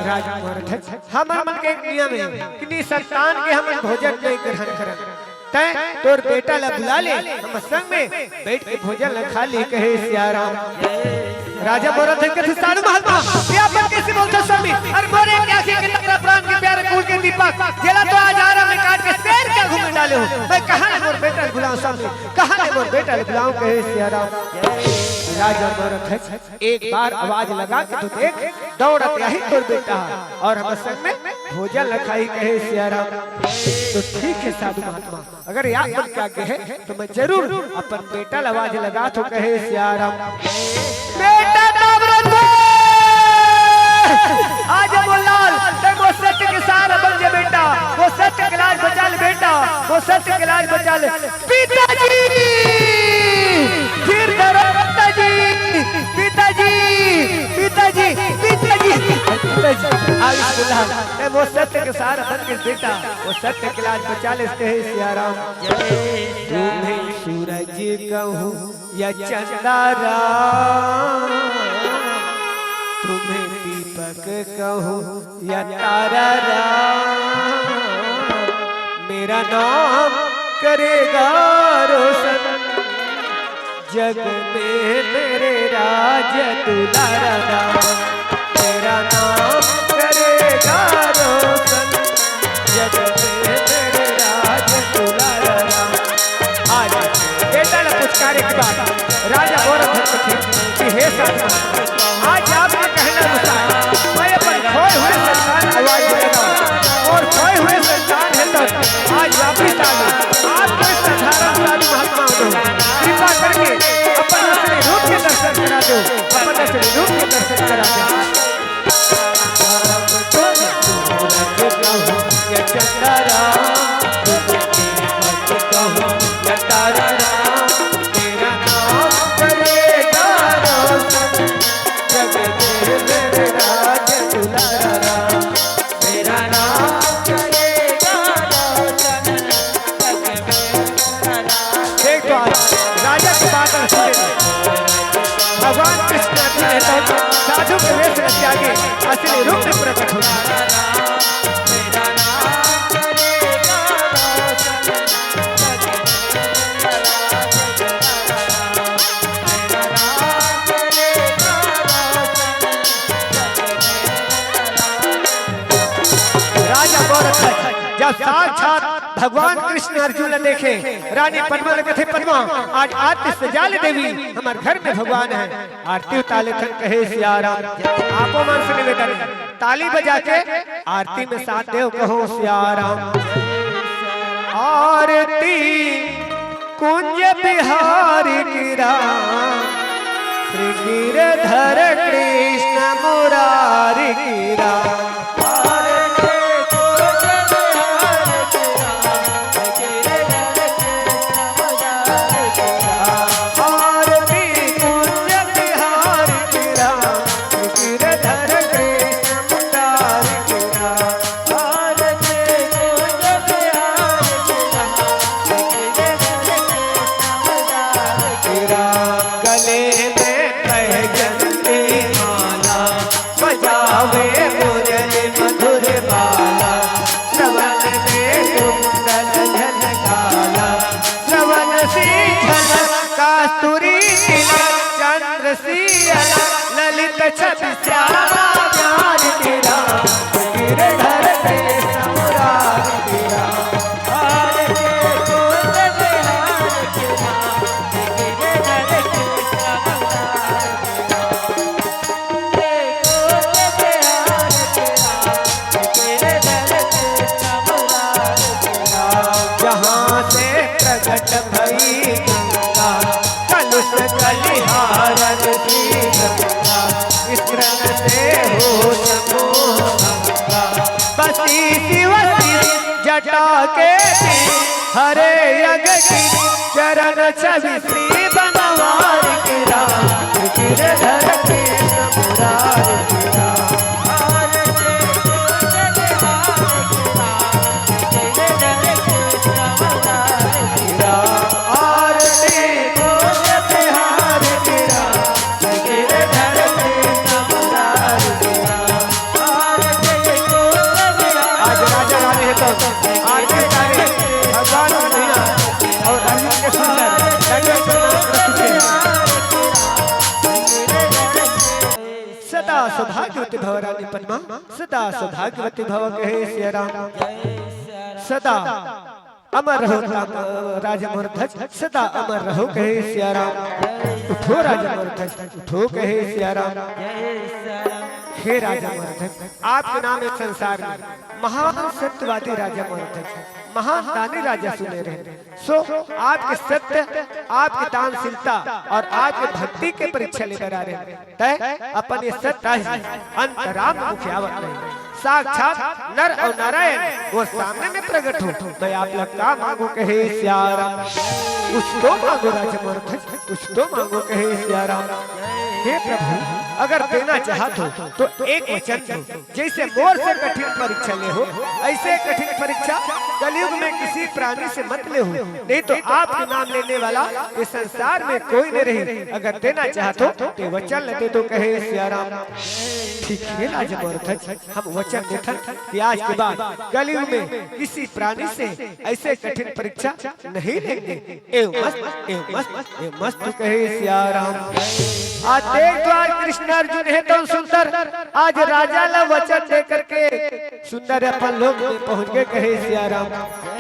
राजा मोर ध्वज, हमर मन के एक नियम है कि निसंतान के हमन भोजन नहीं ग्रहण करन। तैं तोर बेटा ला बुला ले, हम संग में बैठ के भोजन ला खा ले, कहे सिया राम। राजा मोर ध्वज कथे, साधु महात्मा, ये अपन कैसे बोलते स्वामी? अरे मोरे एक आँखी के तारा, प्राण के प्यारे, कुल के दीपक, जेला तो आज आरा में काट के शेर के आगू में डाले हो। मैं कहाँ ले मोर बेटा ला बुलाऊं स्वामी? कहाँ ले मोर बेटा ला बुलाऊं, कहे सिया राम। राजा मोर ध्वज, एक बार आवाज लगा के तो देख, दौड़त आही तोर बेटा ह, और हमर संग में भोजन ला खाही, कहे सिया राम। तो ठीक है साधु महात्मा, अगर आप मन के आज्ञा है तो मैं जरूर अपन बेटा ला आवाज लगाथों, कहे सिया राम। बेटा ताबरत, आज मोर लाल, तैं मोर सत्य के सहारा बन जा बेटा, मोर सत्य के लाज बचा ले बेटा, मोर सत्य के लाज बचा ले। पिताजी, फिर धरो पिताजी, पिताजी, पिताजी, पिताजी, पिताजी। आयुष दुल्हा, ए, वो सत्य के सहारा बन के बेटा, वो सत्य के लाज बचा ले, कहे सिया राम। तुम्हें सूरज कहूँ या चंदा राम, तुम्हें दीपक कहूँ या तारा राम, मेरा नाम करेगा रोशन जग में मेरे राज दुलारा राम। मेरा नाम करेगा रोशन जग में मेरे राज दुलारा राम। आज बेटा ला पुचकारे के बाद राजा मोर ध्वज कथे कि हे साधु, आज आपके कहने अनुसार मैं अपन खोए हुए संतान ला आवाज देता हूँ, और खोए हुए संतान है तो आज आप पता चले रूप के दर्शन करा दे। एक बार राजा के बादल फूटे। भगवान कृष्ण अर्जुन है तो साधु के वेश में त्यागी असली रूप में प्रकट हुआ। राजा गोरख जब साक्षात भगवान कृष्ण अर्जुन ला देखे, रानी पद्मा ला कथे, "पद्मा, आज आरती सजा ले देवी, हमर घर में भगवान है।" आरती उतारे थन कहे सिया राम। आपो मन से निवेदन है, ताली बजा के आरती में साथ देव कहो सिया राम। आरती कुंज बिहारी की राम, श्री गिरधर कृष्ण मुरारी की राम। आरती कुंज बिहारी की राम, श्री गिरधर कृष्ण मुरारी की राम। गले में पहचनती माला, बजावे मुरली मधुर बाला। श्रवण में कुंडल झनकाला, श्रवण सी झलक कस्तूरी तिलक, चंद्र सी अलक ललित छवि श्यामा प्यार तेरा, गिरधर पे समुरार तेरा। जहाँ से प्रकट भई गंगा, कलुष कलिहारन की गंगा, स्मरण से हो समूह गंगा। बसी शिव शिव जटा के बीच, हरे अग की चरण छवि श्री बनवार के राम, गिरधर के समुरार के राम। आरती बोल बिहार के राम, गिरधर के समुरार के राम। आज राजा रानी है तो आरती उतारे भगवान कन्हैया और अर्जुन के सुंदर गंगे प्रणाम प्रस्तुत हैं। सदा सौभाग्यवती भव रानी पद्मा, सदा सौभाग्यवती भव कहे सिया राम। सदा अमर रहो ता-, राजा मोर ध्वज, सदा अमर रहो कहे सिया राम। उठो राजा मोर ध्वज, उठो कहे सिया राम। हे राजा मोर ध्वज, आपके नाम इस संसार में महान सत्यवादी राजा मोर ध्वज, महान दानी राजा सुने रहे। सो आपके सत्य, आपके दानशीलता और आपके भक्ति के परीक्षा ले बर आ रहे हैं। तय अपन ये सत्य ही अंतराम मुखियावत नहीं, साक्षात नर और नारायण वो सामने में प्रकट हो। मैं आप लोग का मांगो कहे सिया राम, कुछ तो मांगो राजा मोर ध्वज, कुछ तो मांगो कहे सिया राम। हे प्रभु, अगर देना चाहत हो तो एक वचन दो, जैसे मोर से कठिन परीक्षा ले हो, ऐसे कठिन परीक्षा कलयुग में किसी प्राणी से मत ले हो, नहीं तो आपके नाम लेने वाला ये संसार में कोई नहीं रही। अगर देना चाहत हो तो वचन ले दे दो कहे सिया राम। ठीक है राजा मोर ध्वज, हम वचन देथन कि आज के बाद कलयुग में किसी प्राणी से ऐसे कठिन परीक्षा नहीं लेंगे। एव मस्त, एव मस्त, एव मस्त कहे सिया राम। आज देख तो आज कृष्ण अर्जुन हे तो सुंदर, आज राजा ला वचन दे करके सुंदर अपन लोक में पहुंच गए कहे सिया राम।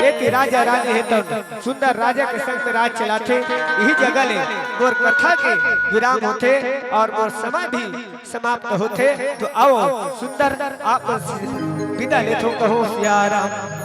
एक ही राजा रानी हे तो सुंदर राजा के संग में राज चलाथे। यही जगह ले मोर कथा के विराम होथे और मोर समय भी समाप्त होथे। तो आओ सुंदर आप मन से विदा लेथो कहो सिया राम।